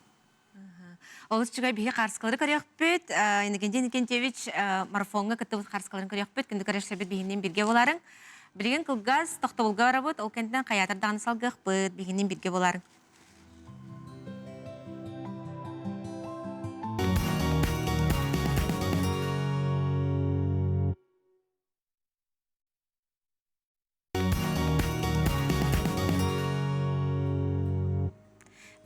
Олус үчүгэй биһи хаарыскалары көрүөхпүт. Иннокентий Иннокентьевич марафоҥҥа кыттыбыт хаарыскаларын көрүөхпүт. Күндү көрөөччүлэрбит биһинниин бииргэ буолаарыҥ. Билигин кылгас тохтобулга барабыт. Ол кэнниттэн хайаатар даҕаны салгыахпыт. Биһинниин бииргэ буолаарыҥ.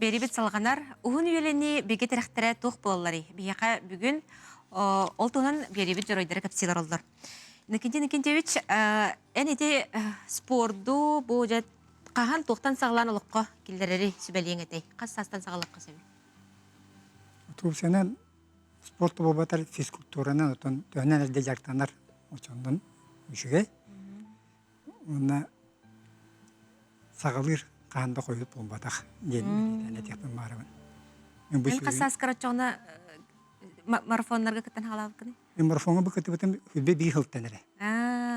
Биэрибит салҕанар. Уһун үйэлэнии бигэ тирэхтэрэ туох буолалларый? Биһиэхэ бүгүн ол туһунан биэрибит дьоруойдара кэпсиилэр оллор. Никитин Никитевич, эн ити спорду бу дьэ хаһан туохтан саҕалаан олоххо киллэрэри сүбэлиэҥ этэй? Хас саастан саҕалыахха сөбүй? Турциянан спорт буолбатар физкультуранан отон төһөнөн эрдэ дьарыктанар очоннон үчүгэй. Уонна саҕалыыр хаһан да хойут буолбатах диэн бэлиэтээн этиэхпин баарабын. Эн хас сааскар оччоҕуна марафоннарга кыттан хаалаабыккыный? Мен марафоҥҥа бу кыттыбытым хүлбэ биир сылтан эрэ.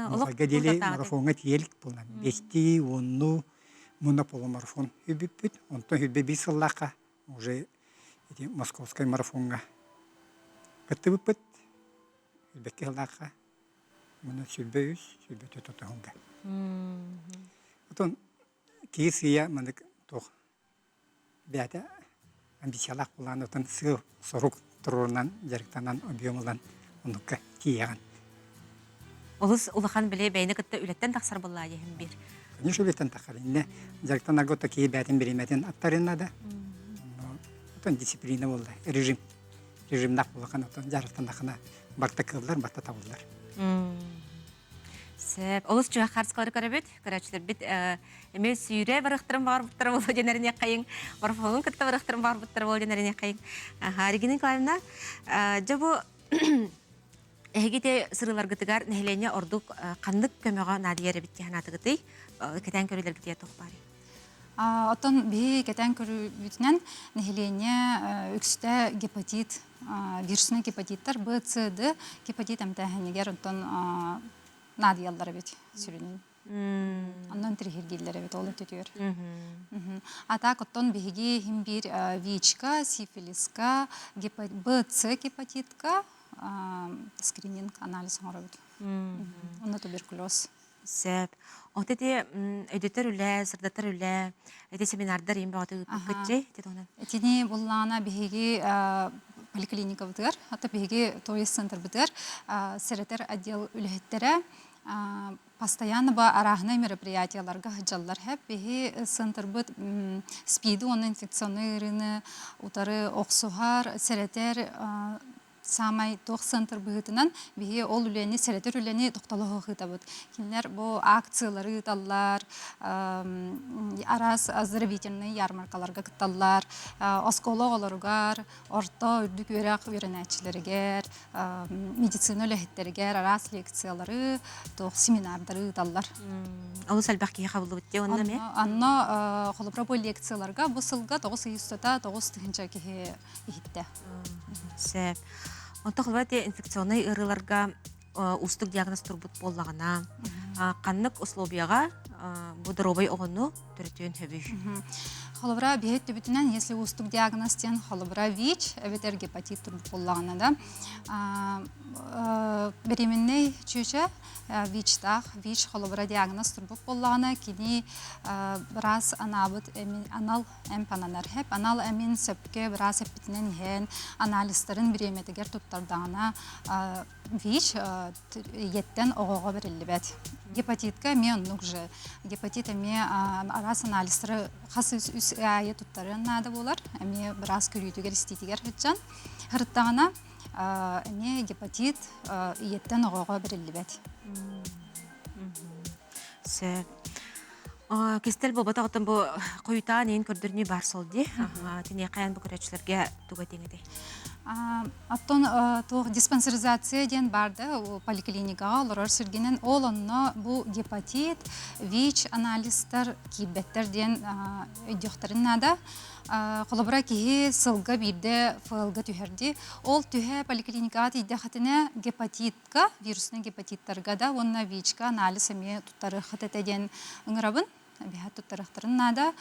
Олох диэли марафоҥҥа тиийэлик буолан бэстии, уонну, муна полумарафон үбүппүт. Онтон хүлбэ биир сыллаахха уже ити московскай марафоҥҥа кыттыбыппыт. Хүлбэкки сыллаахха Муна 23, 24 тотоһунга. Отон киһи сыйа манык туох бэйэтэ амбициялаах буолан отон сыал сорук туруорунан дьарыктанан объем ылан оннукка тиийэҕин. Олус улахан били бэйэни кытта үлэттэн тахсар буоллаа иһин биир. Конечно үлэттэн тахсар. Инне дьарыктанарга ото киһи бэйэтин бириэмэтин аттарын надо. Отон дисциплина буолла, режим. Режимнах улахан отон дьарыктанахына барта кыаллар, барта табыллар. Сөп. Олус чугас харыскалары көрөбүт. Көрөөччүлэрбит эмиэ сүүрэ барыахтарын баҕарбыттара буолуо диэн эриниэххэйиҥ. Марафонун кытта барыахтарын баҕарбыттара буолуо диэн эриниэххэйиҥ. Регина Николаевна, дьэ бу эһиги те сырыыларгытыгар нэһилиэнньэ ордук ханнык көмөҕө наадыйар эбит дии санаатыгытый? Кэтээн көрүүлэргитигэр туох баарый? Оттон биһи кэтээн көрүүбүтүнэн нэһилиэнньэ үксүтэ гепатит, вируснай гепатиттар Б, С, Д гепатит эмтээһинигэр онтон наадыйаллар эбит сүрүнүн. Онон тириһиргииллэр эбит ол өттүтүгэр. А так оттон биһиги иһин биир ВИЧка, сифилиска, Б, С гепатитка скрининг анализ оҥоробут. Онно туберкулез. Сөп. От ити өйдөтөр үлэ, сырдатар үлэ, ити семинардар иин бөҕөтө ыыппыккытчы ити туһунан. Итини буллаана биһиги поликлиникабытыгар, ата биһиги тоест центрбытыгар сэрэтэр отдел үлэһиттэрэ постоянно бу арааһынай мероприятияларга сылдьаллар хэп. Биһи центрбыт СПИДи уонна инфекционнай ыарыыны утары охсуһар, сэрэтэр саамай туох центр быһыытынан биһи ол үлэни сэрэтэр үлэни тохтолоһо ыытабыт. Кинилэр бу акциялары ыыталлар, араас оздоровительнай ярмаркаларга кытталлар, оскуола оҕолоругар, орто үрдүк үөрэх үөрэнээччилэригэр, медицина үлэһиттэригэр араас лекциялары, туох семинардары ыыталлар. Олус элбэх киһи хабыллыбыт дии онно эмиэ? Онно холобура бу лекцияларга бу сылга 9 ый устата 9 тыһыынча киһи иһиттэ. Сөп. Онто холобура те инфекционнай ыарыыларга уустук диагноз турбут буоллаҕына, ханнык условияҕа бу доруобай оҕону төрөтүөн сөбүй? Холобура, биһи өттүбүтүнэн, если уустук диагноз диэн холобура ВИЧ эбэтэр гепатит турбут буоллаҕына да, беременный чүчэ ВИЧ-таах, ВИЧ холобура диагноз турбут буоллаҕына, кини быраас анаабыт анал эмп ананар хэп анал эмин сөпкө быраас эппитинэн иһэн анализтарын бириэмэтигэр туттардаҕына ВИЧ ийэттэн оҕоҕо бэриллибэт. Гепатитка эмиэ оннук же. Гепатит эмиэ араас анализтары хас үс аайы туттарыан наада буолар. Эмиэ быраас көрүүтүгэр истиитигэр сылдьан сырыттаҕына эмиэ гепатит ийэттэн оҕоҕо бэриллибэт. Сөп. Кистэл буолбатаҕыттан бу хойутаан иин көрдөрүнүү баар сол дии. Тиниэхэ эн бу көрөөччүлэргэ тугу этиэҥ этэй? Оттон туох диспансеризация диэн баар да поликлиникаҕа олорор сиргинэн ол онно бу гепатит, ВИЧ анализтар киирбэттэр диэн өйдүөхтэрин наада. Холобура киһи сылга биирдэ ФЛ-га түһэр дии. Ол түһэ поликлиникаҕа тиийдэххитинэ гепатит гепатитка, вируснай гепатиттарга да уонна ВИЧ-ка анализ эмиэ туттарыаххыт этэ диэн ыҥырабын. Эбиһэ туттарыахтарын наада.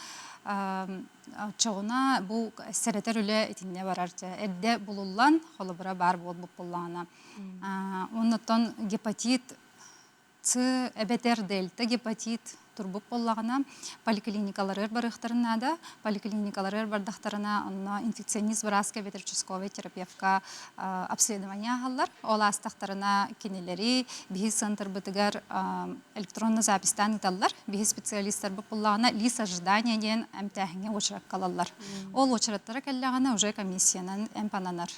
Оччоҕуна бу сэрэтэр үлэ итиннэ барар. Эрдэ булуллан, холобура баар буолбут буоллаҕына. Оннуттан гепатит С эбэтэр дельта гепатит турбут буоллаҕына, поликлиникаларыгар барыахтарын наада. Поликлиникаларыгар бардахтарына, онно инфекционист бырааска эбэтэр участковай терапевка обследование ааһаллар. Ол аастахтарына кинилэри биһи центрбытыгар электронно записьтаан ыыталлар. Биһи специалистарбыт буоллаҕына лист ожидания диэн эмтээһиҥҥэ уочаракка ылаллар. Ол уочараттара кэллэҕинэ уже комиссиянан эмп ананар.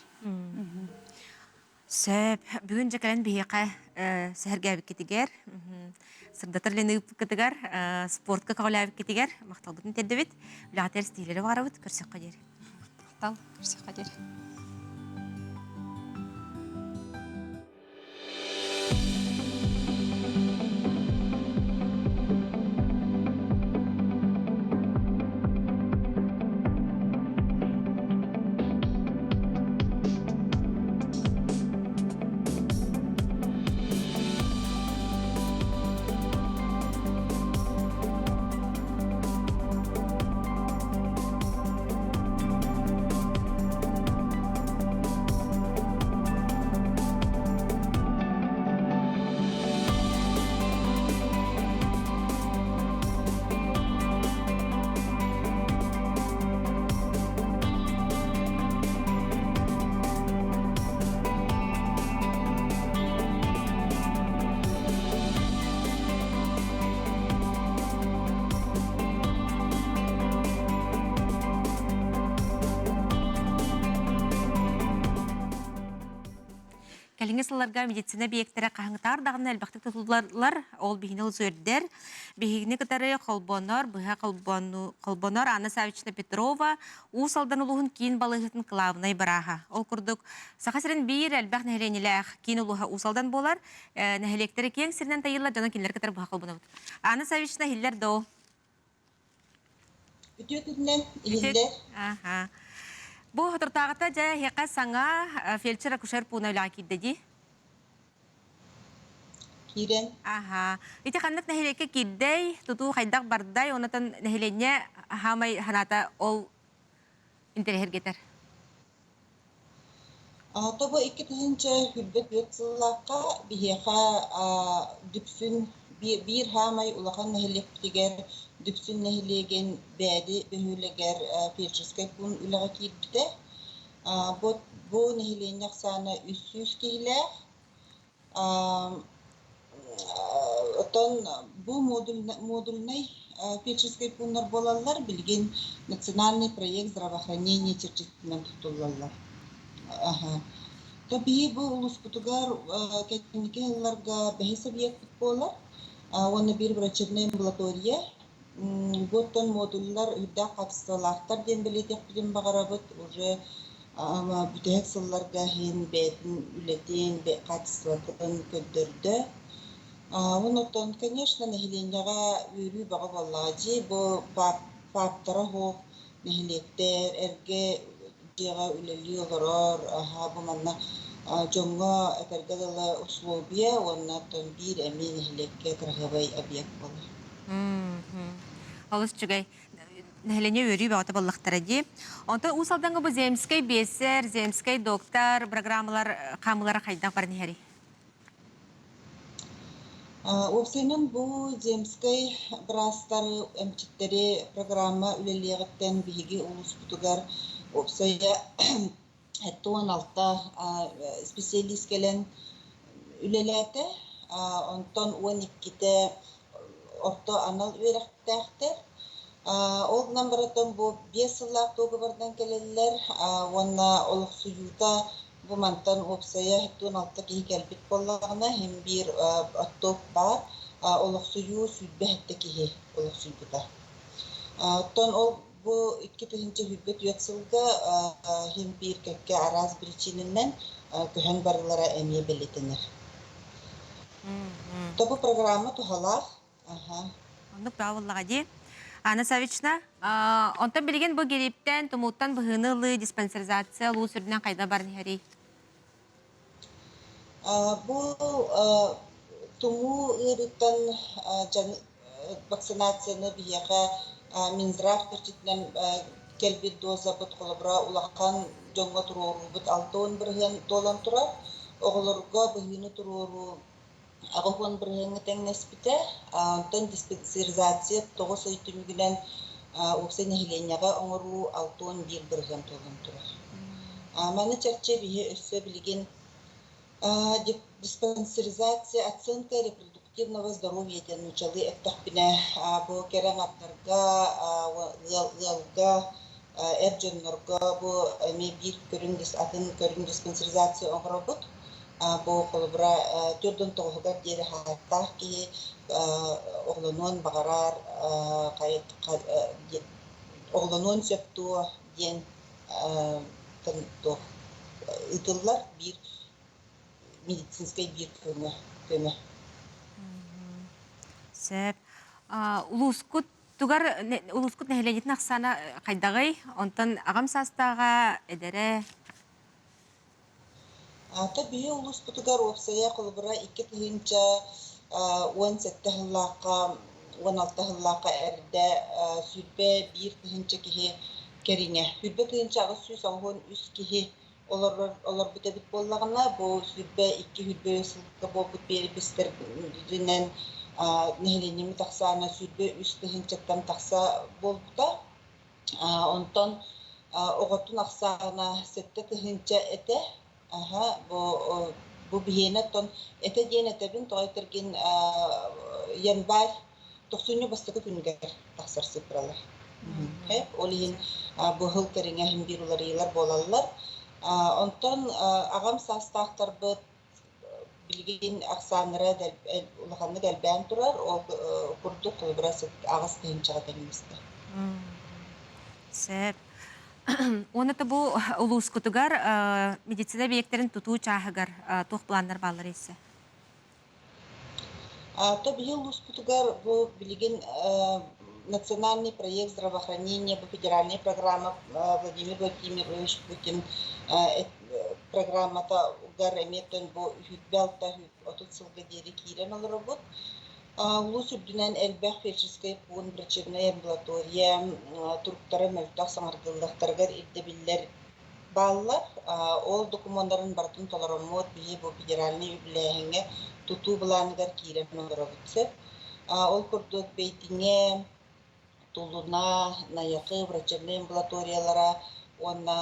Сөп. Бүгүн дьэ кэлэн биһиэхэ сэһэргээбиккитигэр, сырдатар үлэни ыыппыккытыгар, спортка көҕүлээбиккитигэр махталбытын тиэрдэбит. Үлэҕитигэр ситиһиилэри баҕарабыт. Көрсөххө диэри. Махтал. Көрсөххө диэри. Кэлиҥҥи сылларга медицина объектара хаһыҥтаар даҕаны элбэхтик тутуллаллар. Ол биһини үөрдэр. Биһигини кытары холбонор, быһа холбонор Анна Савична Петрова Уус Алдан улууһун киин балыыһатын кылаабынай бырааһа. Ол курдук, Саха сирин биир элбэх нэһилиэнньэлээх киин улууһа Уус Алдан буолар. Нэһилиэктэри киэҥ сиринэн тайыллар дьоно кинилэр кытары быһа холбонобут. Анна Савична иһиллэр доо? Үтүө күнүнэн иһиллэр. Аха. Бу соторутааҕыта дьэ эһиэхэ саҥа фельдшер-акушер пууна үлэҕэ киирдэ дии. Киирэн. Аха. Ити ханнык нэһилиэккэ киирдэй, тутуу хайдах бардай, онотон нэһилиэнньэ хаамай ханаата ол интэриэһиргэтэр. Тобо 2024 сыллаахха биһиэхэ Дүпсүн биир хаамай улахан нэһилиэкпитигэр Дүпсүн нэһилиэгин Бээди бөһүөлэгэр фельдшерскэй пуун үлэҕэ киирбитэ. Бу, бу нэһилиэнньэ ахсаана 300 киһилээх. Оттон бу модульнай фельдшерскэй пууннар буолаллар, билигин национальный проект здравоохранения чэрчитинэн туттуллаллар. То биһи бу улууспутугар кэнники сылларга бэһис объекпыт буолар уонна биир врачебнай амбулатория. Бу оттон модуллар үрдээх хаачыстыбалаахтар диэн бэлиэтиэхпитин баҕарабыт. Уже бүтэһик сылларга иһин бэйэтин үлэтин, хаачыстыбатын көрдөрдө. Онон, конечно, нэһилиэнньэҕэ үөрүү бөҕө буоллаҕа дии. Бу ФАП-тара суох нэһилиэктэр эргэ дьиэҕэ үлэлии олорор, аһаа бу манна дьоҥҥо этэргэ дылы условия уонна оттон биир эмиэ нэһилиэккэ кыраһыабай объект буолар. Олус үчүгэй. Нэһилиэнньэ үөрүү бөҕөтө буоллахтара дии. Онтон Уус Алдаҥҥа бу Земскэй биэсэр, Земскэй доктор программалар хаамыылара хайдах баран иһэрий? Уопсайынан бу Земскэй быраастары, эмчиттэри программа үлэлиэҕиттэн биһиги улууспутугар уопсайа 76 специалист кэлэн үлэлээтэ. Онтон 12-тэ орто анал үөрэхтээхтэр. Ол гынан баран бу 5 сыллаах дуогабарынан кэлэллэр уонна олохсуйуута бу мантан уопсайа 76 киһи кэлбит буоллаҕына, иһин биир отток баар, олохсуйуу 27 киһи олохсуйбута. Оттон ол бу 2024 сылга иһин биир кэккэ араас биричиинэнэн көһөн барыылара эмиэ бэлиэтэнэр. То бу программа туһалаах. Аха. Оннук баа буоллаҕа дии. Анна Савична, онтон билигин бу гириптэн, тумууттан быһыыны ылыы, диспансеризация улуус үрдүнэн хайда баран иһэрий? Бу тумуу ыарыыттан вакцинацияны биһиэхэ Минздрав чэрчитинэн кэлбит дозабыт холобура улахан дьоҥҥо туруоруубут 60% туолан турар. Оҕолорго быһыыны туруоруу 80 бырыһыаҥҥа тэҥнэспитэ. Онтон диспансеризация тоҕус ый түмүгүнэн уопсай нэһилиэнньэҕэ оҥоруу 61% туолан турар. Маны чэрчи биһи өссө билигин диспансеризация оценка репродуктивного здоровья диэн нууччалыы эттэхпинэ бу кэрэ аҥардарга ыал ыалга эр дьоннорго бу эмиэ биир көрүҥ атын көрүҥ диспансеризация оҥоробут. Бу холобура 49-угар диэри хааттаах киһи оҕолонуон баҕарар оҕолонуон сөп дуо диэн туох ыытыллар биир медицинскэй биир көмө көмө. Сөп. Улуускут тугар улуускут нэһилиэнньэтин ахсаана хайдаҕый? Онтон аҕам саастааҕа, эдэрэ? Ата биһи улууспутугар уопсайа холобура 2017 сыллаахха, 16 сыллаахха эрдэ 21 тыһыынча киһи кэриҥэ, 20 883 киһи олорор олорбут эбит буоллаҕына, бу 22-23 сылга буолбут биэрэпистэринэн нэһилиэнньэбит ахсаана 23 тыһыынчаттан тахса буолбута. Онтон оҕотун ахсаана 7000 этэ. Аһа, бу бу биһиэнэ оттон этэ диэн этэбин, тоҕо этэргин январь тохсунньу бастакы күнүгэр тахсар цифралар. Ол иһин бу сыл кэриҥэ иһин биир уларыйыылар буолаллар. Онтон аҕам саастаахтарбыт билигин ахсааннара улаханнык элбээн турар, ол курдук холобура 8 тыһыынчаҕа тэҥнэстэ. Сөп. Уонна бу улуускутугар медицина объектарын тутуу чааһыгар туох планнар бааллар иссе? То биһи улууспутугар бу билигин национальный проект здравоохранения бу федеральная программа Владимир Владимирович Путин программата угар эмиэ бу 26-30 сылга диэри киирэн олоробут. Улуус үрдүнэн элбэх фельдшерскэй пуун, врачебнай амбулатория туруктара мөлтөх саҥардыллыахтарыгар ирдэбиллэр бааллар. Ол докумуоннарын барытын толороммут биһи бу федеральнай үбүлээһиҥҥэ тутуу былааныгар киирэн олоробут сөп. Ол курдук Бэйдиҥэ, Тулуна, Найахы врачебнай амбулаториялара уонна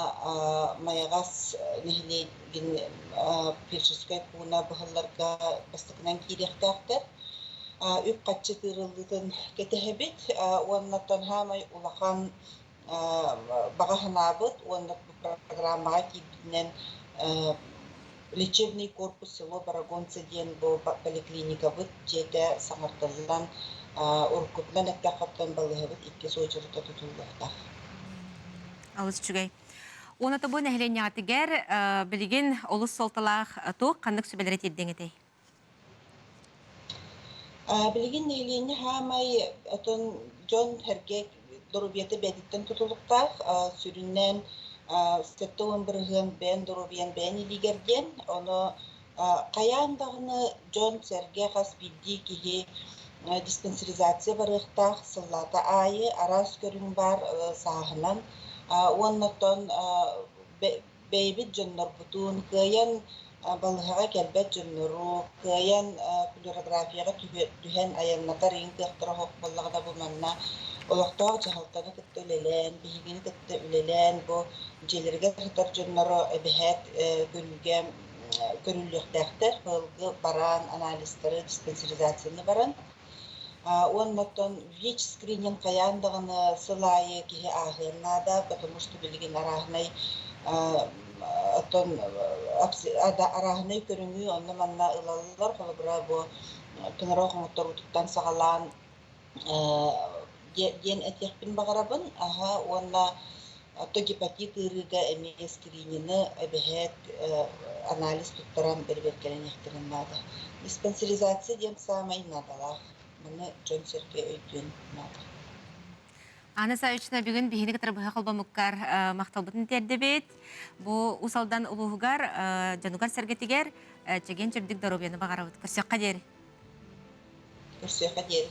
Майаҕас нэһилиэгин фельдшерскэй пууна быһылларга бастакынан киириэхтээхтэр. Үп-харчы тыырыллыытын кэтэһэбит уонна хаамай улахан баҕа санаабыт уонна бу программаҕа киирбитинэн лечебный корпус село Барагонцы диэн бу поликлиникабыт дьиэтэ саҥардыллан уруккутунан эттэххэ балыыһабыт иккис уочарата тутуллуохтаах. Алыс үчүгэй. Уонна бу нэһилиэнньэҕитигэр билигин олус суолталаах туох ханнык сүбэлэри тиэрдиэҥ этэй? Билигин нэһилиэнньэ хаамай отон дьон-сэргэ доруобуйата бэйэтиттэн тутулуктаах. Сүрүннээн 70% бэйэн доруобуйаҥ бэйэн илиигэр диэн. Ону хайаан даҕаны дьон-сэргэ хас биирдии киһи диспансеризация барыахтаах сыллаата аайы араас көрүҥ баар сааһынан. Уонна оттон бэйэбит дьоннорбутун кыайан балыыһаҕа кэлбэт дьоннору кыайан флюорографияҕа түһэн айаннатар иҥ кыахтара суох буоллаҕына бу манна олохтоох дьаһалтаны кытта үлэлээн, биһигини кытта үлэлээн бу дьиэлэригэр сытар дьонноро эбэһээт көрүүгэ көрүллүөхтээхтэр. Быйылгы бараан анализтары, диспансеризацияны баран Уонна оттон ВИЧ-скрининг хайаан даҕаны сыл аайы киһи ааһыан наада, потому что билигин арааһынай оттон арааһынай көрүҥү онно-манна ылаллар. Холобура, бу тыҥырах оҥотторуутуттан саҕалаан диэн этиэхпин баҕарабын. Аһа уонна то гепатит ыарыыга эмиэ скринины эбэһээт анализ туттаран бэрэбиэркэлэниэхтэрин наада. Диспансеризация диэн саамай наадалаах. Маны дьон-сэргэ өйдүөн наада. Анна Савична бүгүн биһини кытары быһа холбомуккар махталбытын тиэрдэбит. Бу Уус Алдан улууһугар дьонугар-сэргэтигэр чэгиэн-чэбдик доруобуйаны баҕарабыт. Көрсүөххэ диэри. Көрсүөххэ диэри.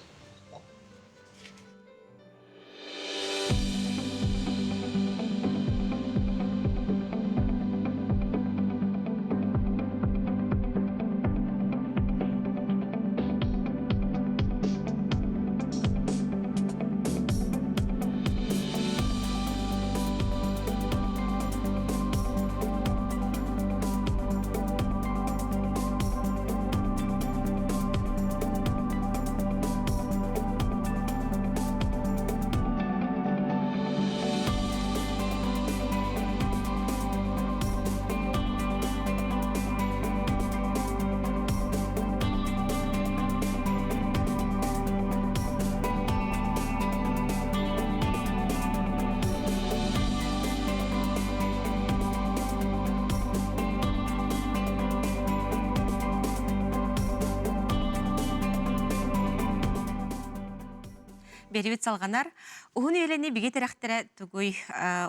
Биэрибит салҕанар. Уһун үйэлэни бигэ тирэхтэрэ тугуй?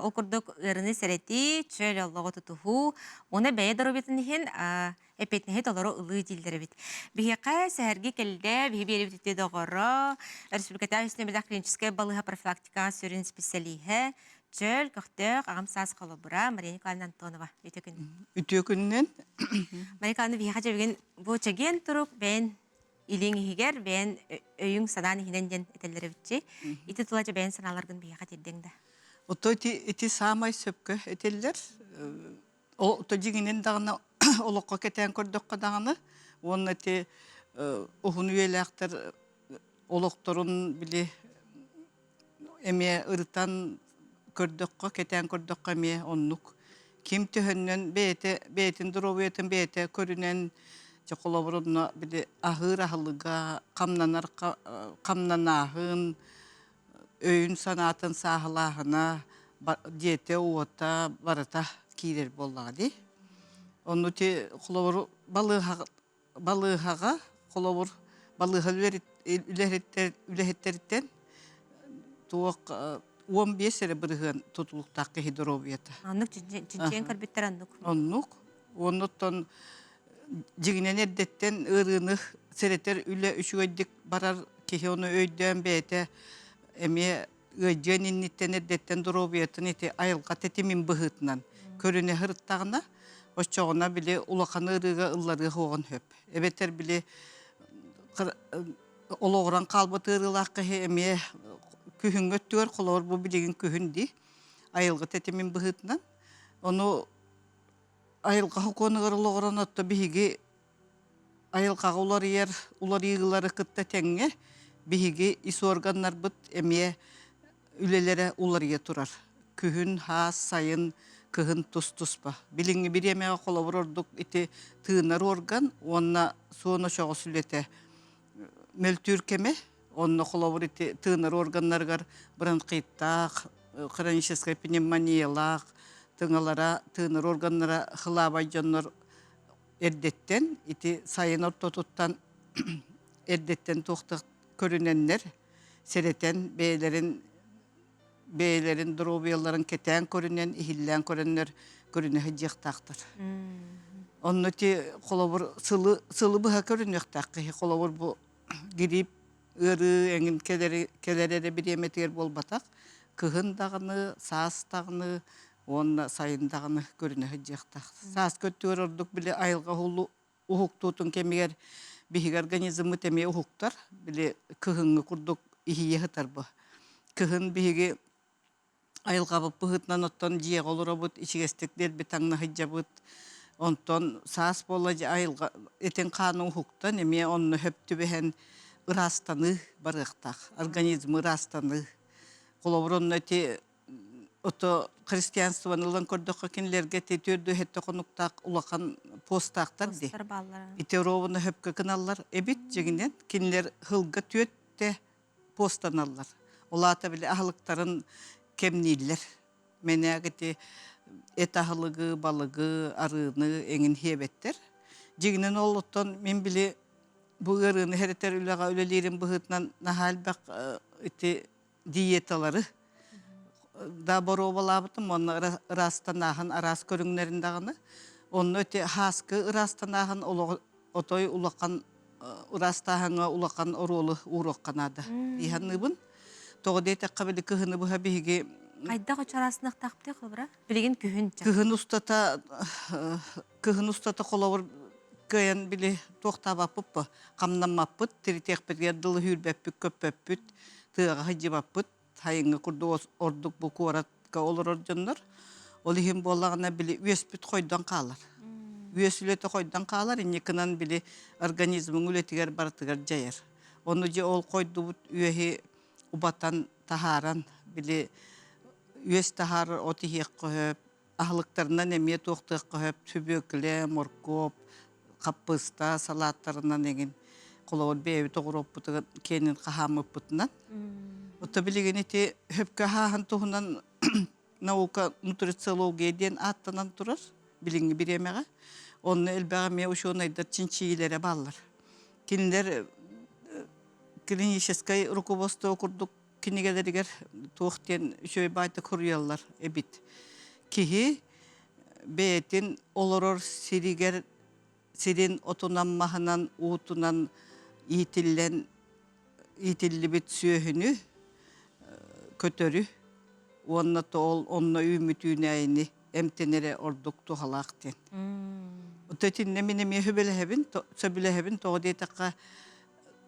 Ол курдук ыарыны сэрэтии, чөл олоҕу тутуһуу, уонна бэйэ доруобуйатын иһин эппиэтинэһи толору ылыы дииллэр эбит. Биһиэхэ сэһэрги кэллэ, биһи биэрибит үтүө доҕоро, Өрөспүүбүлүкэтээҕи үс клиническэй балыыһа профилактикаҕа сүрүн исписэлииһэ, чөл, көхтөөх, аҕам саас холобура Мария Николаевна Антонова. Үтүө күн. Үтүө күнүнэн. Мария Николаевна, биһиэхэ дьэ бүгүн бу чэгиэн турук бэйэн илиҥ иһигэр бэйэн өйүҥ санаан иһинэн диэн этэллэр эбитчи. Ити тула дьэ бэйэн санааларгын биһиэхэ тиэрдиҥ да. Ото ити, ити саамай сөпкө этиллэр. Ото дьиҥинэн даҕаны олоххо кэтээн көрдөххө даҕаны уонна ити уһун үйэлээхтэр олохторун били эмиэ ырытан көрдөххө, кэтээн көрдөххө эмиэ оннук. Ким төһөннөн бэйэтэ бэйэтин доруобуйатын бэйэтэ көрүнэн, дьэ холобур онно били аһыыр аһылыга, хамнанар хамнанааһын, өйүн-санаатын сааһылааһына, дьиэтэ-уота барыта киирэр буоллаҕа дии. Онну ти холобур балыыһа балыыһаҕа холобур балыыһа үлэһиттэриттэн туох 15 эрэ бырыһыан тутулуктаах киһи доруобуйата. Оннук чинчийэн көрбүттэр оннук. Оннук. Оннуттан дьиҥинэн эрдэттэн ыарыыны сэрэтэр үлэ үчүгэйдик барар киһи ону өйдөөн бэйэтэ эмиэ ыалдьыан инниттэн эрдэттэн доруобуйатын ити айылҕа тэтимин быһыытынан көрүнэ сырыттаҕына, оччоҕуна били улахан ыарыыга ылларыа суоҕун сөп. Эбэтэр били олоҕуран хаалбыт ыарыылаах киһи эмиэ күһүҥҥү өттүгэр холобур бу билигин күһүн дии айылҕа тэтимин быһыытынан ону айылҕа сокуонугар олоҕуран отто биһиги Айылҕаҕа уларыйар уларыйыылары кытта тэҥҥэ биһиги ис уорганнарбыт эмиэ үлэлэрэ уларыйа турар. Күһүн, хаас, сайын, кыһын тус-туспа. Билиҥҥи бириэмэҕэ холобур ордук ити тыынар уорган уонна суон очоҕос үлэтэ мөлтүүр кэмэ. Онно холобур ити тыынар уорганнарыгар бронхиттаах, хроническай пневмониялаах, тыҥалара, тыынар уорганнара хылаабай дьоннор эрдэттэн ити сайын ортотуттан эрдэттэн туохтах көрүнэннэр сэрэтэн бэйэлэрин бэйэлэрин доруобуйаларын кэтээн көрүнэн иһиллээн көрөннөр көрүнэ сылдьыахтаахтар. Онно ити холобур сылы сылы быһа көрүнүөхтээх киһи холобур бу грипп ыарыы эҥин кэлэр кэлэр эрэ бириэмэтигэр буолбатах кыһын даҕаны саас даҕаны уонна сайын даҕаны көрүнэ сылдьыахтаах. Сааскы өттүгэр ордук били айылҕа уһуктуутун кэмигэр биһиги организммыт эмиэ уһуктар, били кыһыҥҥы курдук иһийэ сытар бу. Кыһын биһиги айылҕабыт быһыытынан оттон дьиэҕэ олоробут, ичигэстик диэрбит таҥна сылдьабыт. Онтон саас буолла дьэ айылҕа этин-хаанын уһуктан эмиэ онно сөп түбэһэн ыраастаныы барыахтаах, организмы ыраастаныы. Холобур, онно ити Ото христианствоны ылан көрдөххө кинилэргэ ити түөрдүү хонуктаах улахан постаахтар дии. Ити ровно хөпкө гыналлар эбит дьиҥинэн кинилэр сылга түөттэ постаналлар. Ол аата били аһылыктарын кэмнииллэр. Мэнээк ити эт аһылыгы, балыгы, арыыны эҥин сиэбэттэр. Дьиҥинэн ол оттон мин били бу ыарыыны хэрэтэр үлэҕэ үлэлиирим быһыытынан наһаа элбэх ити диеталары да боруобалаабытым уонна ыраастанааһын араас көрүҥнэрин даҕаны. Онно ити һааскы ыраастанааһын олоҕу отой улахан ыраастааһыҥҥа улахан оруолу ууруохха наада дии саныыбын. Тоҕо диэтэххэ били кыһыны быһа биһиги Хайдах очараасыныахтаахпытый холобура? Билигин күһүн кыһын устата кыһын устата холобур кыайан били туохтаабаппыт бу хамнаммаппыт тиритиэхпитигэр дылы сүүрбэппит көппөппүт тыаҕа сылдьыбаппыт сайыҥҥы курдук ордук бу куоратка олорор дьоннор ол иһин буоллаҕына били үөспүт хойдон хаалар үөс үлэтэ хойдон хаалар инникинэн били организмыҥ үлэтигэр барытыгар дьайар ону дьэ ол хойдубут үөһи убатан таһааран били үөс таһаарар от иһиэххэ сөп Аһылыктарынан эмиэ туохтуохха сөп сүбүөкүлэ, моркуоп, хаппыыста салааттарынан эҥин. Холобур, бэйэбит оҕуруоппутугар киэнин хаһааммыппытынан. Ото билигин ити сөпкө аһааһын туһунан наука нутрициология диэн ааттанан турар билиҥҥи бириэмэҕэ. Онно элбэх эмиэ учуонайдар чинчийиилэрэ бааллар. Кинилэр клиническэй руководство курдук. кинигэлэригэр туох диэн үчүгэй баайдык суруйаллар эбит. Киһи бэйэтин олорор сиригэр сирин отунан-маһынан, уутунан иитиллэн иитиллибит сүөһүнү, көтөрү уонна ол онно үүммүт үүнээйини эмтэнэрэ ордук туһалаах диэн. Ото итиннэ мин эмиэ сөбүлэһэбин, сөбүлэһэбин тоҕо диэтэххэ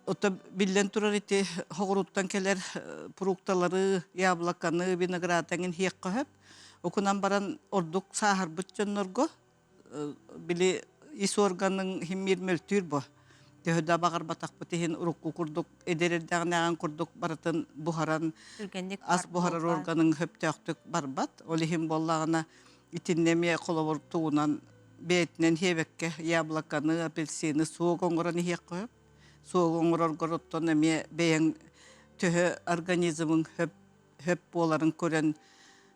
ото биллэн турар ити хоҕуруттан кэлэр фрукталары, яблоканы, виноград эҥин иһиэххэ сөп. Окунан баран ордук сааһырбыт дьоннорго били ис органыҥ иһин мөлтүүр бо. Төһө да баҕарбатахпыт иһин урукку курдук эдэр эрдэҕинээҕин курдук барытын буһаран Түргэнник ас буһарар органыҥ сөптөөхтүк барбат. Ол иһин буоллаҕына итиннэ эмиэ холобур тугунан бэйэтинэн иһиэбэккэ яблоканы, апельсины суок оҥорон иһиэххэ сөп. Суок оҥороргор оттон эмиэ бэйэҥ төһө организмыҥ сөп сөп буоларын көрөн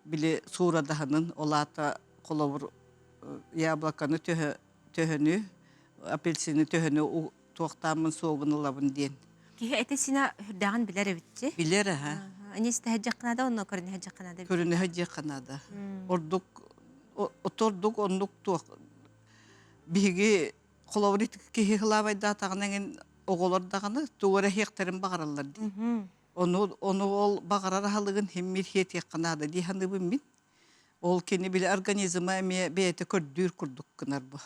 били суурадаһынын ол аата холобур яблоканы төһө төһөнү апельсины төһөнү туохтааммын суобун ылабын диэн. Киһи этэ-сиинэ үрдээҕин билэр эбитчи. Билэр аха. Ини истэһэдьэххинада онно көрүнэһэдьэххинада. Көрүнэһэдьэххинада. Ордук отордук оннук туох биһиги холобур киһи хылаабайдаатаҕына эҥин оҕолор даҕаны тугу эрэ иһиэхтэрин баҕараллар дии. Ону, ону ол баҕарар аһылыгын химмир хиэтиэххэ наада дии саныыбын мин. Ол кини били организма эмиэ бэйэтэ көрдүүр курдук гынар бу.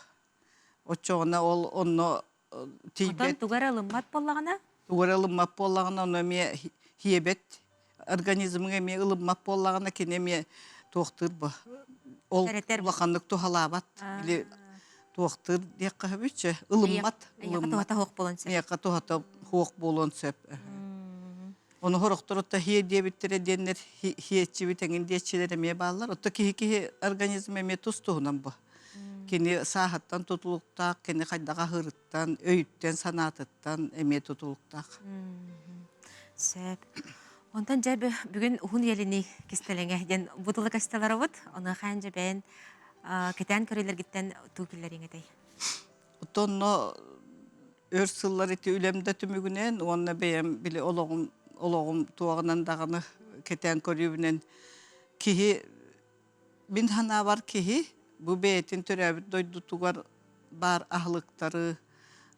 Оччоҕуна ол онно тиийбэт. тугу эрэ ылыммат буоллаҕына? Тугу эрэ ылыммат буоллаҕына, ону эмиэ хиэбэт. Организмыҥ эмиэ ылыммат буоллаҕына, кини эмиэ туохтуур бу. Ол улаханнык туһалаабат. Били туохтуур диэххэ сөбүччэ ылыммат ылыммат туһата суох буолуон сөп миэхэ туһата суох буолуон сөп ону сорохтор отто хиэ диэбиттэрэ диэннэр хиэччибит эҥин диэччилэр эмиэ бааллар отто киһи киһи организм эмиэ тус туһунан бу кини сааһыттан тутулуктаах кини хайдах аһыырыттан өйүттэн санаатыттан эмиэ тутулуктаах сөп онтон дьэ бүгүн уһун үйэлини кистэлэҥэ диэн бу тылы кэстэлэробут онуоха дьэ бэйэн кэтээн көрүүлэргиттэн туу киллэриҥ этэй? Онно өр сыллар ити үлэм да түмүгүнэн уонна бэйэм били олоҕум олоҕум туоҕунан даҕаны кэтээн көрүүбүнэн киһи мин санаабар киһи бу бэйэтин төрөөбүт дойдутугар баар аһылыктары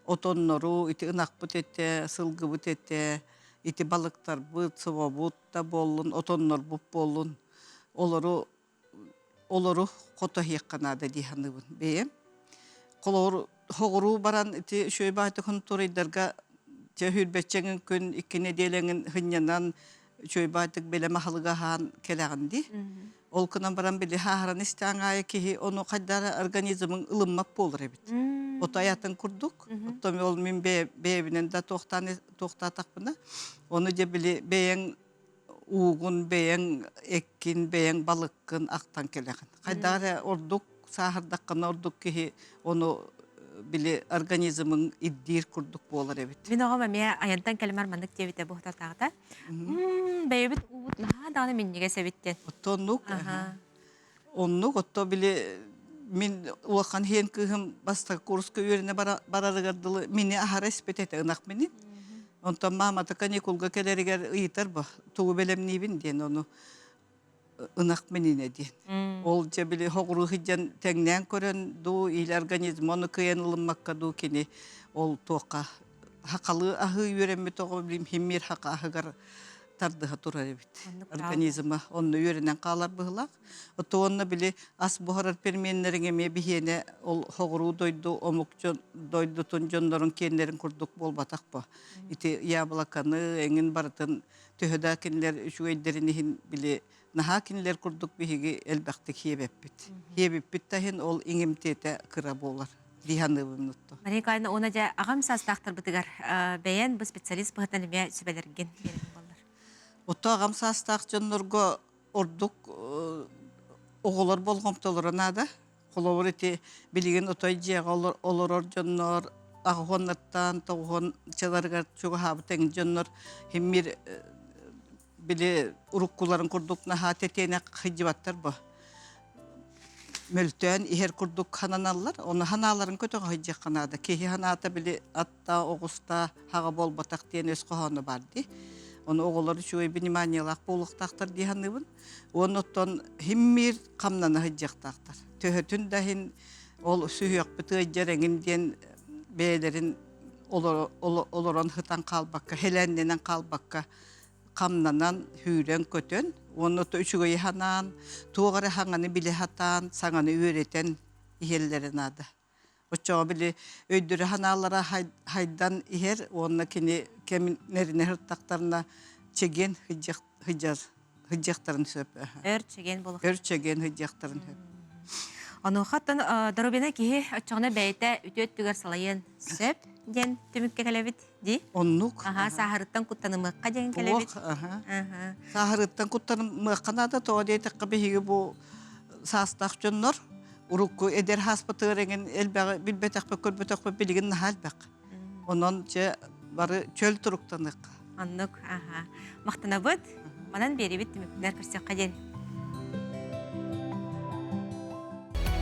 отоннору ити ынахпыт этэ сылгыбыт этэ ити балыктарбыт собобут да буоллун отоннорбут буоллун олору олору хото иһиэххэ наада дии саныыбын бэйэм. Холобур, соҕуруу баран ити үчүгэй баайтыкын туруйдарга дьэ сүүрбэччэҥин күн икки нэдиэлэҥин сынньанан үчүгэй баайтык бэлэм аһылыга аһаан кэлэҕин дии. Ол гынан баран били хааһыран истэҕиҥ аайы киһи ону хайдах эрэ организмыҥ ылыммат буолар эбит. Ото айатын курдук. Оттон ол мин бэйэбинэн да туохтаан туохтаатахпына, ону дьэ били бэйэҥ уугун бэйэҥ эккин, бэйэҥ балыккын ахтан кэлэҕин. Хайдах эрэ ордук сааһырдаххына ордук киһи ону били организмыҥ ирдиир курдук буолар эбит. Мин оҕом эмиэ айантан кэлимэр маннык диэбитэ буһутатааҕыта. Бэйэбит уубут наһаа даҕаны минньигэс эбит диэн. Оттоннук. Оннук отто били мин улахан иһин кыыһым бастакы курска үөрэнэ барарыгар дылы мини аһара испит этэ ынах мини. Онтон маамата каникулга кэлэригэр ыйытар бу тугу бэлэмниибин диэн ону ынах мининэ диэн. Ол дьэ били хоҕуруу сылдьан тэҥнээн көрөн дуу или организм ону кыайан ылыммакка дуу кини ол туохха хахалыы аһыы үөрэммит оҕо билим химмир хака аһыгар тардыһа турар эбит. Организма онно үөрэнэн хаалар быһылаах. Ото уонна били ас буһарар пельменнэриҥ эмиэ биһиэнэ ол хоҕуруу дойду омук дьон дойдутун дьоннорун киэннэрин курдук буолбатах бу. Ити яблоканы эҥин барытын төһө да кинилэр үчүгэйдэрин иһин били наһаа кинилэр курдук биһиги элбэхтик хиэбэппит. Хиэбиппит да иһин ол иҥимтиэтэ кыра буолар дии саныыбын отто. Мария Николаевна, уонна дьэ аҕам саастаахтарбытыгар бэйэн бу специалист быһыытынан эмиэ сүбэлэргин биэрэн буоллар. Отто аҕам саастаах дьоннорго ордук оҕолор болҕомтолоро наада. Холобур ити билигин отой дьиэҕэ олорор дьоннор аҕыһуоннартан тоҕуһуончаларыгар чугаһаабыт эҥин дьоннор химмир били уруккуларын курдук наһаа тэтиэнэх сылдьыбаттар бу. Мөлтөөн иһэр курдук хананаллар. Ону ханааларын көтөҕө сылдьыахха наада. Киһи ханаата били атта, оҕуста хаҕа буолбатах диэн өс хоһооно баар дии. Ону оҕолор үчүгэй вниманиелаах буолуохтаахтар дии саныыбын. Уонна оттон химмиир хамнана сылдьыахтаахтар. Төһөтүн да иһин ол сүһүөхпүт ыалдьар эҥин диэн бэйэлэрин олорон сытан хаалбакка, хэлээннэнэн хаалбакка хамнанан, сүүрэн-көтөн уонна үчүгэйи санаан, туох эрэ саҥаны билэ сатаан, саҥаны үөрэтэн иһэллэрэ наада. Оччоҕо били өйдөрө-санаалара хайдан иһэр уонна кини кэмнэринэ сыртахтарына чэгиэн сылдьар сылдьыахтарын сөп. Өр чэгиэн буолуох. Өр чэгиэн сылдьыахтарын сөп. Онуоха доруобуйаны киһи оччоҕуна бэйэтэ үтүө өттүгэр салайыан сөп диэн түмүккэ кэлэбит дии. Оннук. Аха, сааһырыттан куттанымыахха диэн кэлэбит. Аха. Сааһырыттан куттанымыахха наада, тоҕо диэтэххэ биһиги бу саастаах дьоннор урукку эдэр хааспытыгар эҥин элбэҕи билбэтэхпит, көрбөтөхпүт билигин наһаа элбэх. Онон дьэ бары чөл туруктаныахха. Оннук, аха. Махтанабыт. Манан биэрибит түмүктэр көрсөххө диэн.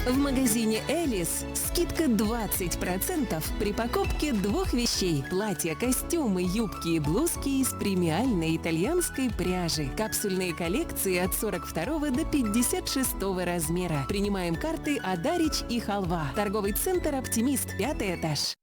В магазине «Элис» скидка 20% при покупке двух вещей – платья, костюмы, юбки и блузки из премиальной итальянской пряжи. Капсульные коллекции от 42 до 56 размера. Принимаем карты «Адарич» и «Халва». Торговый центр «Оптимист», пятый этаж.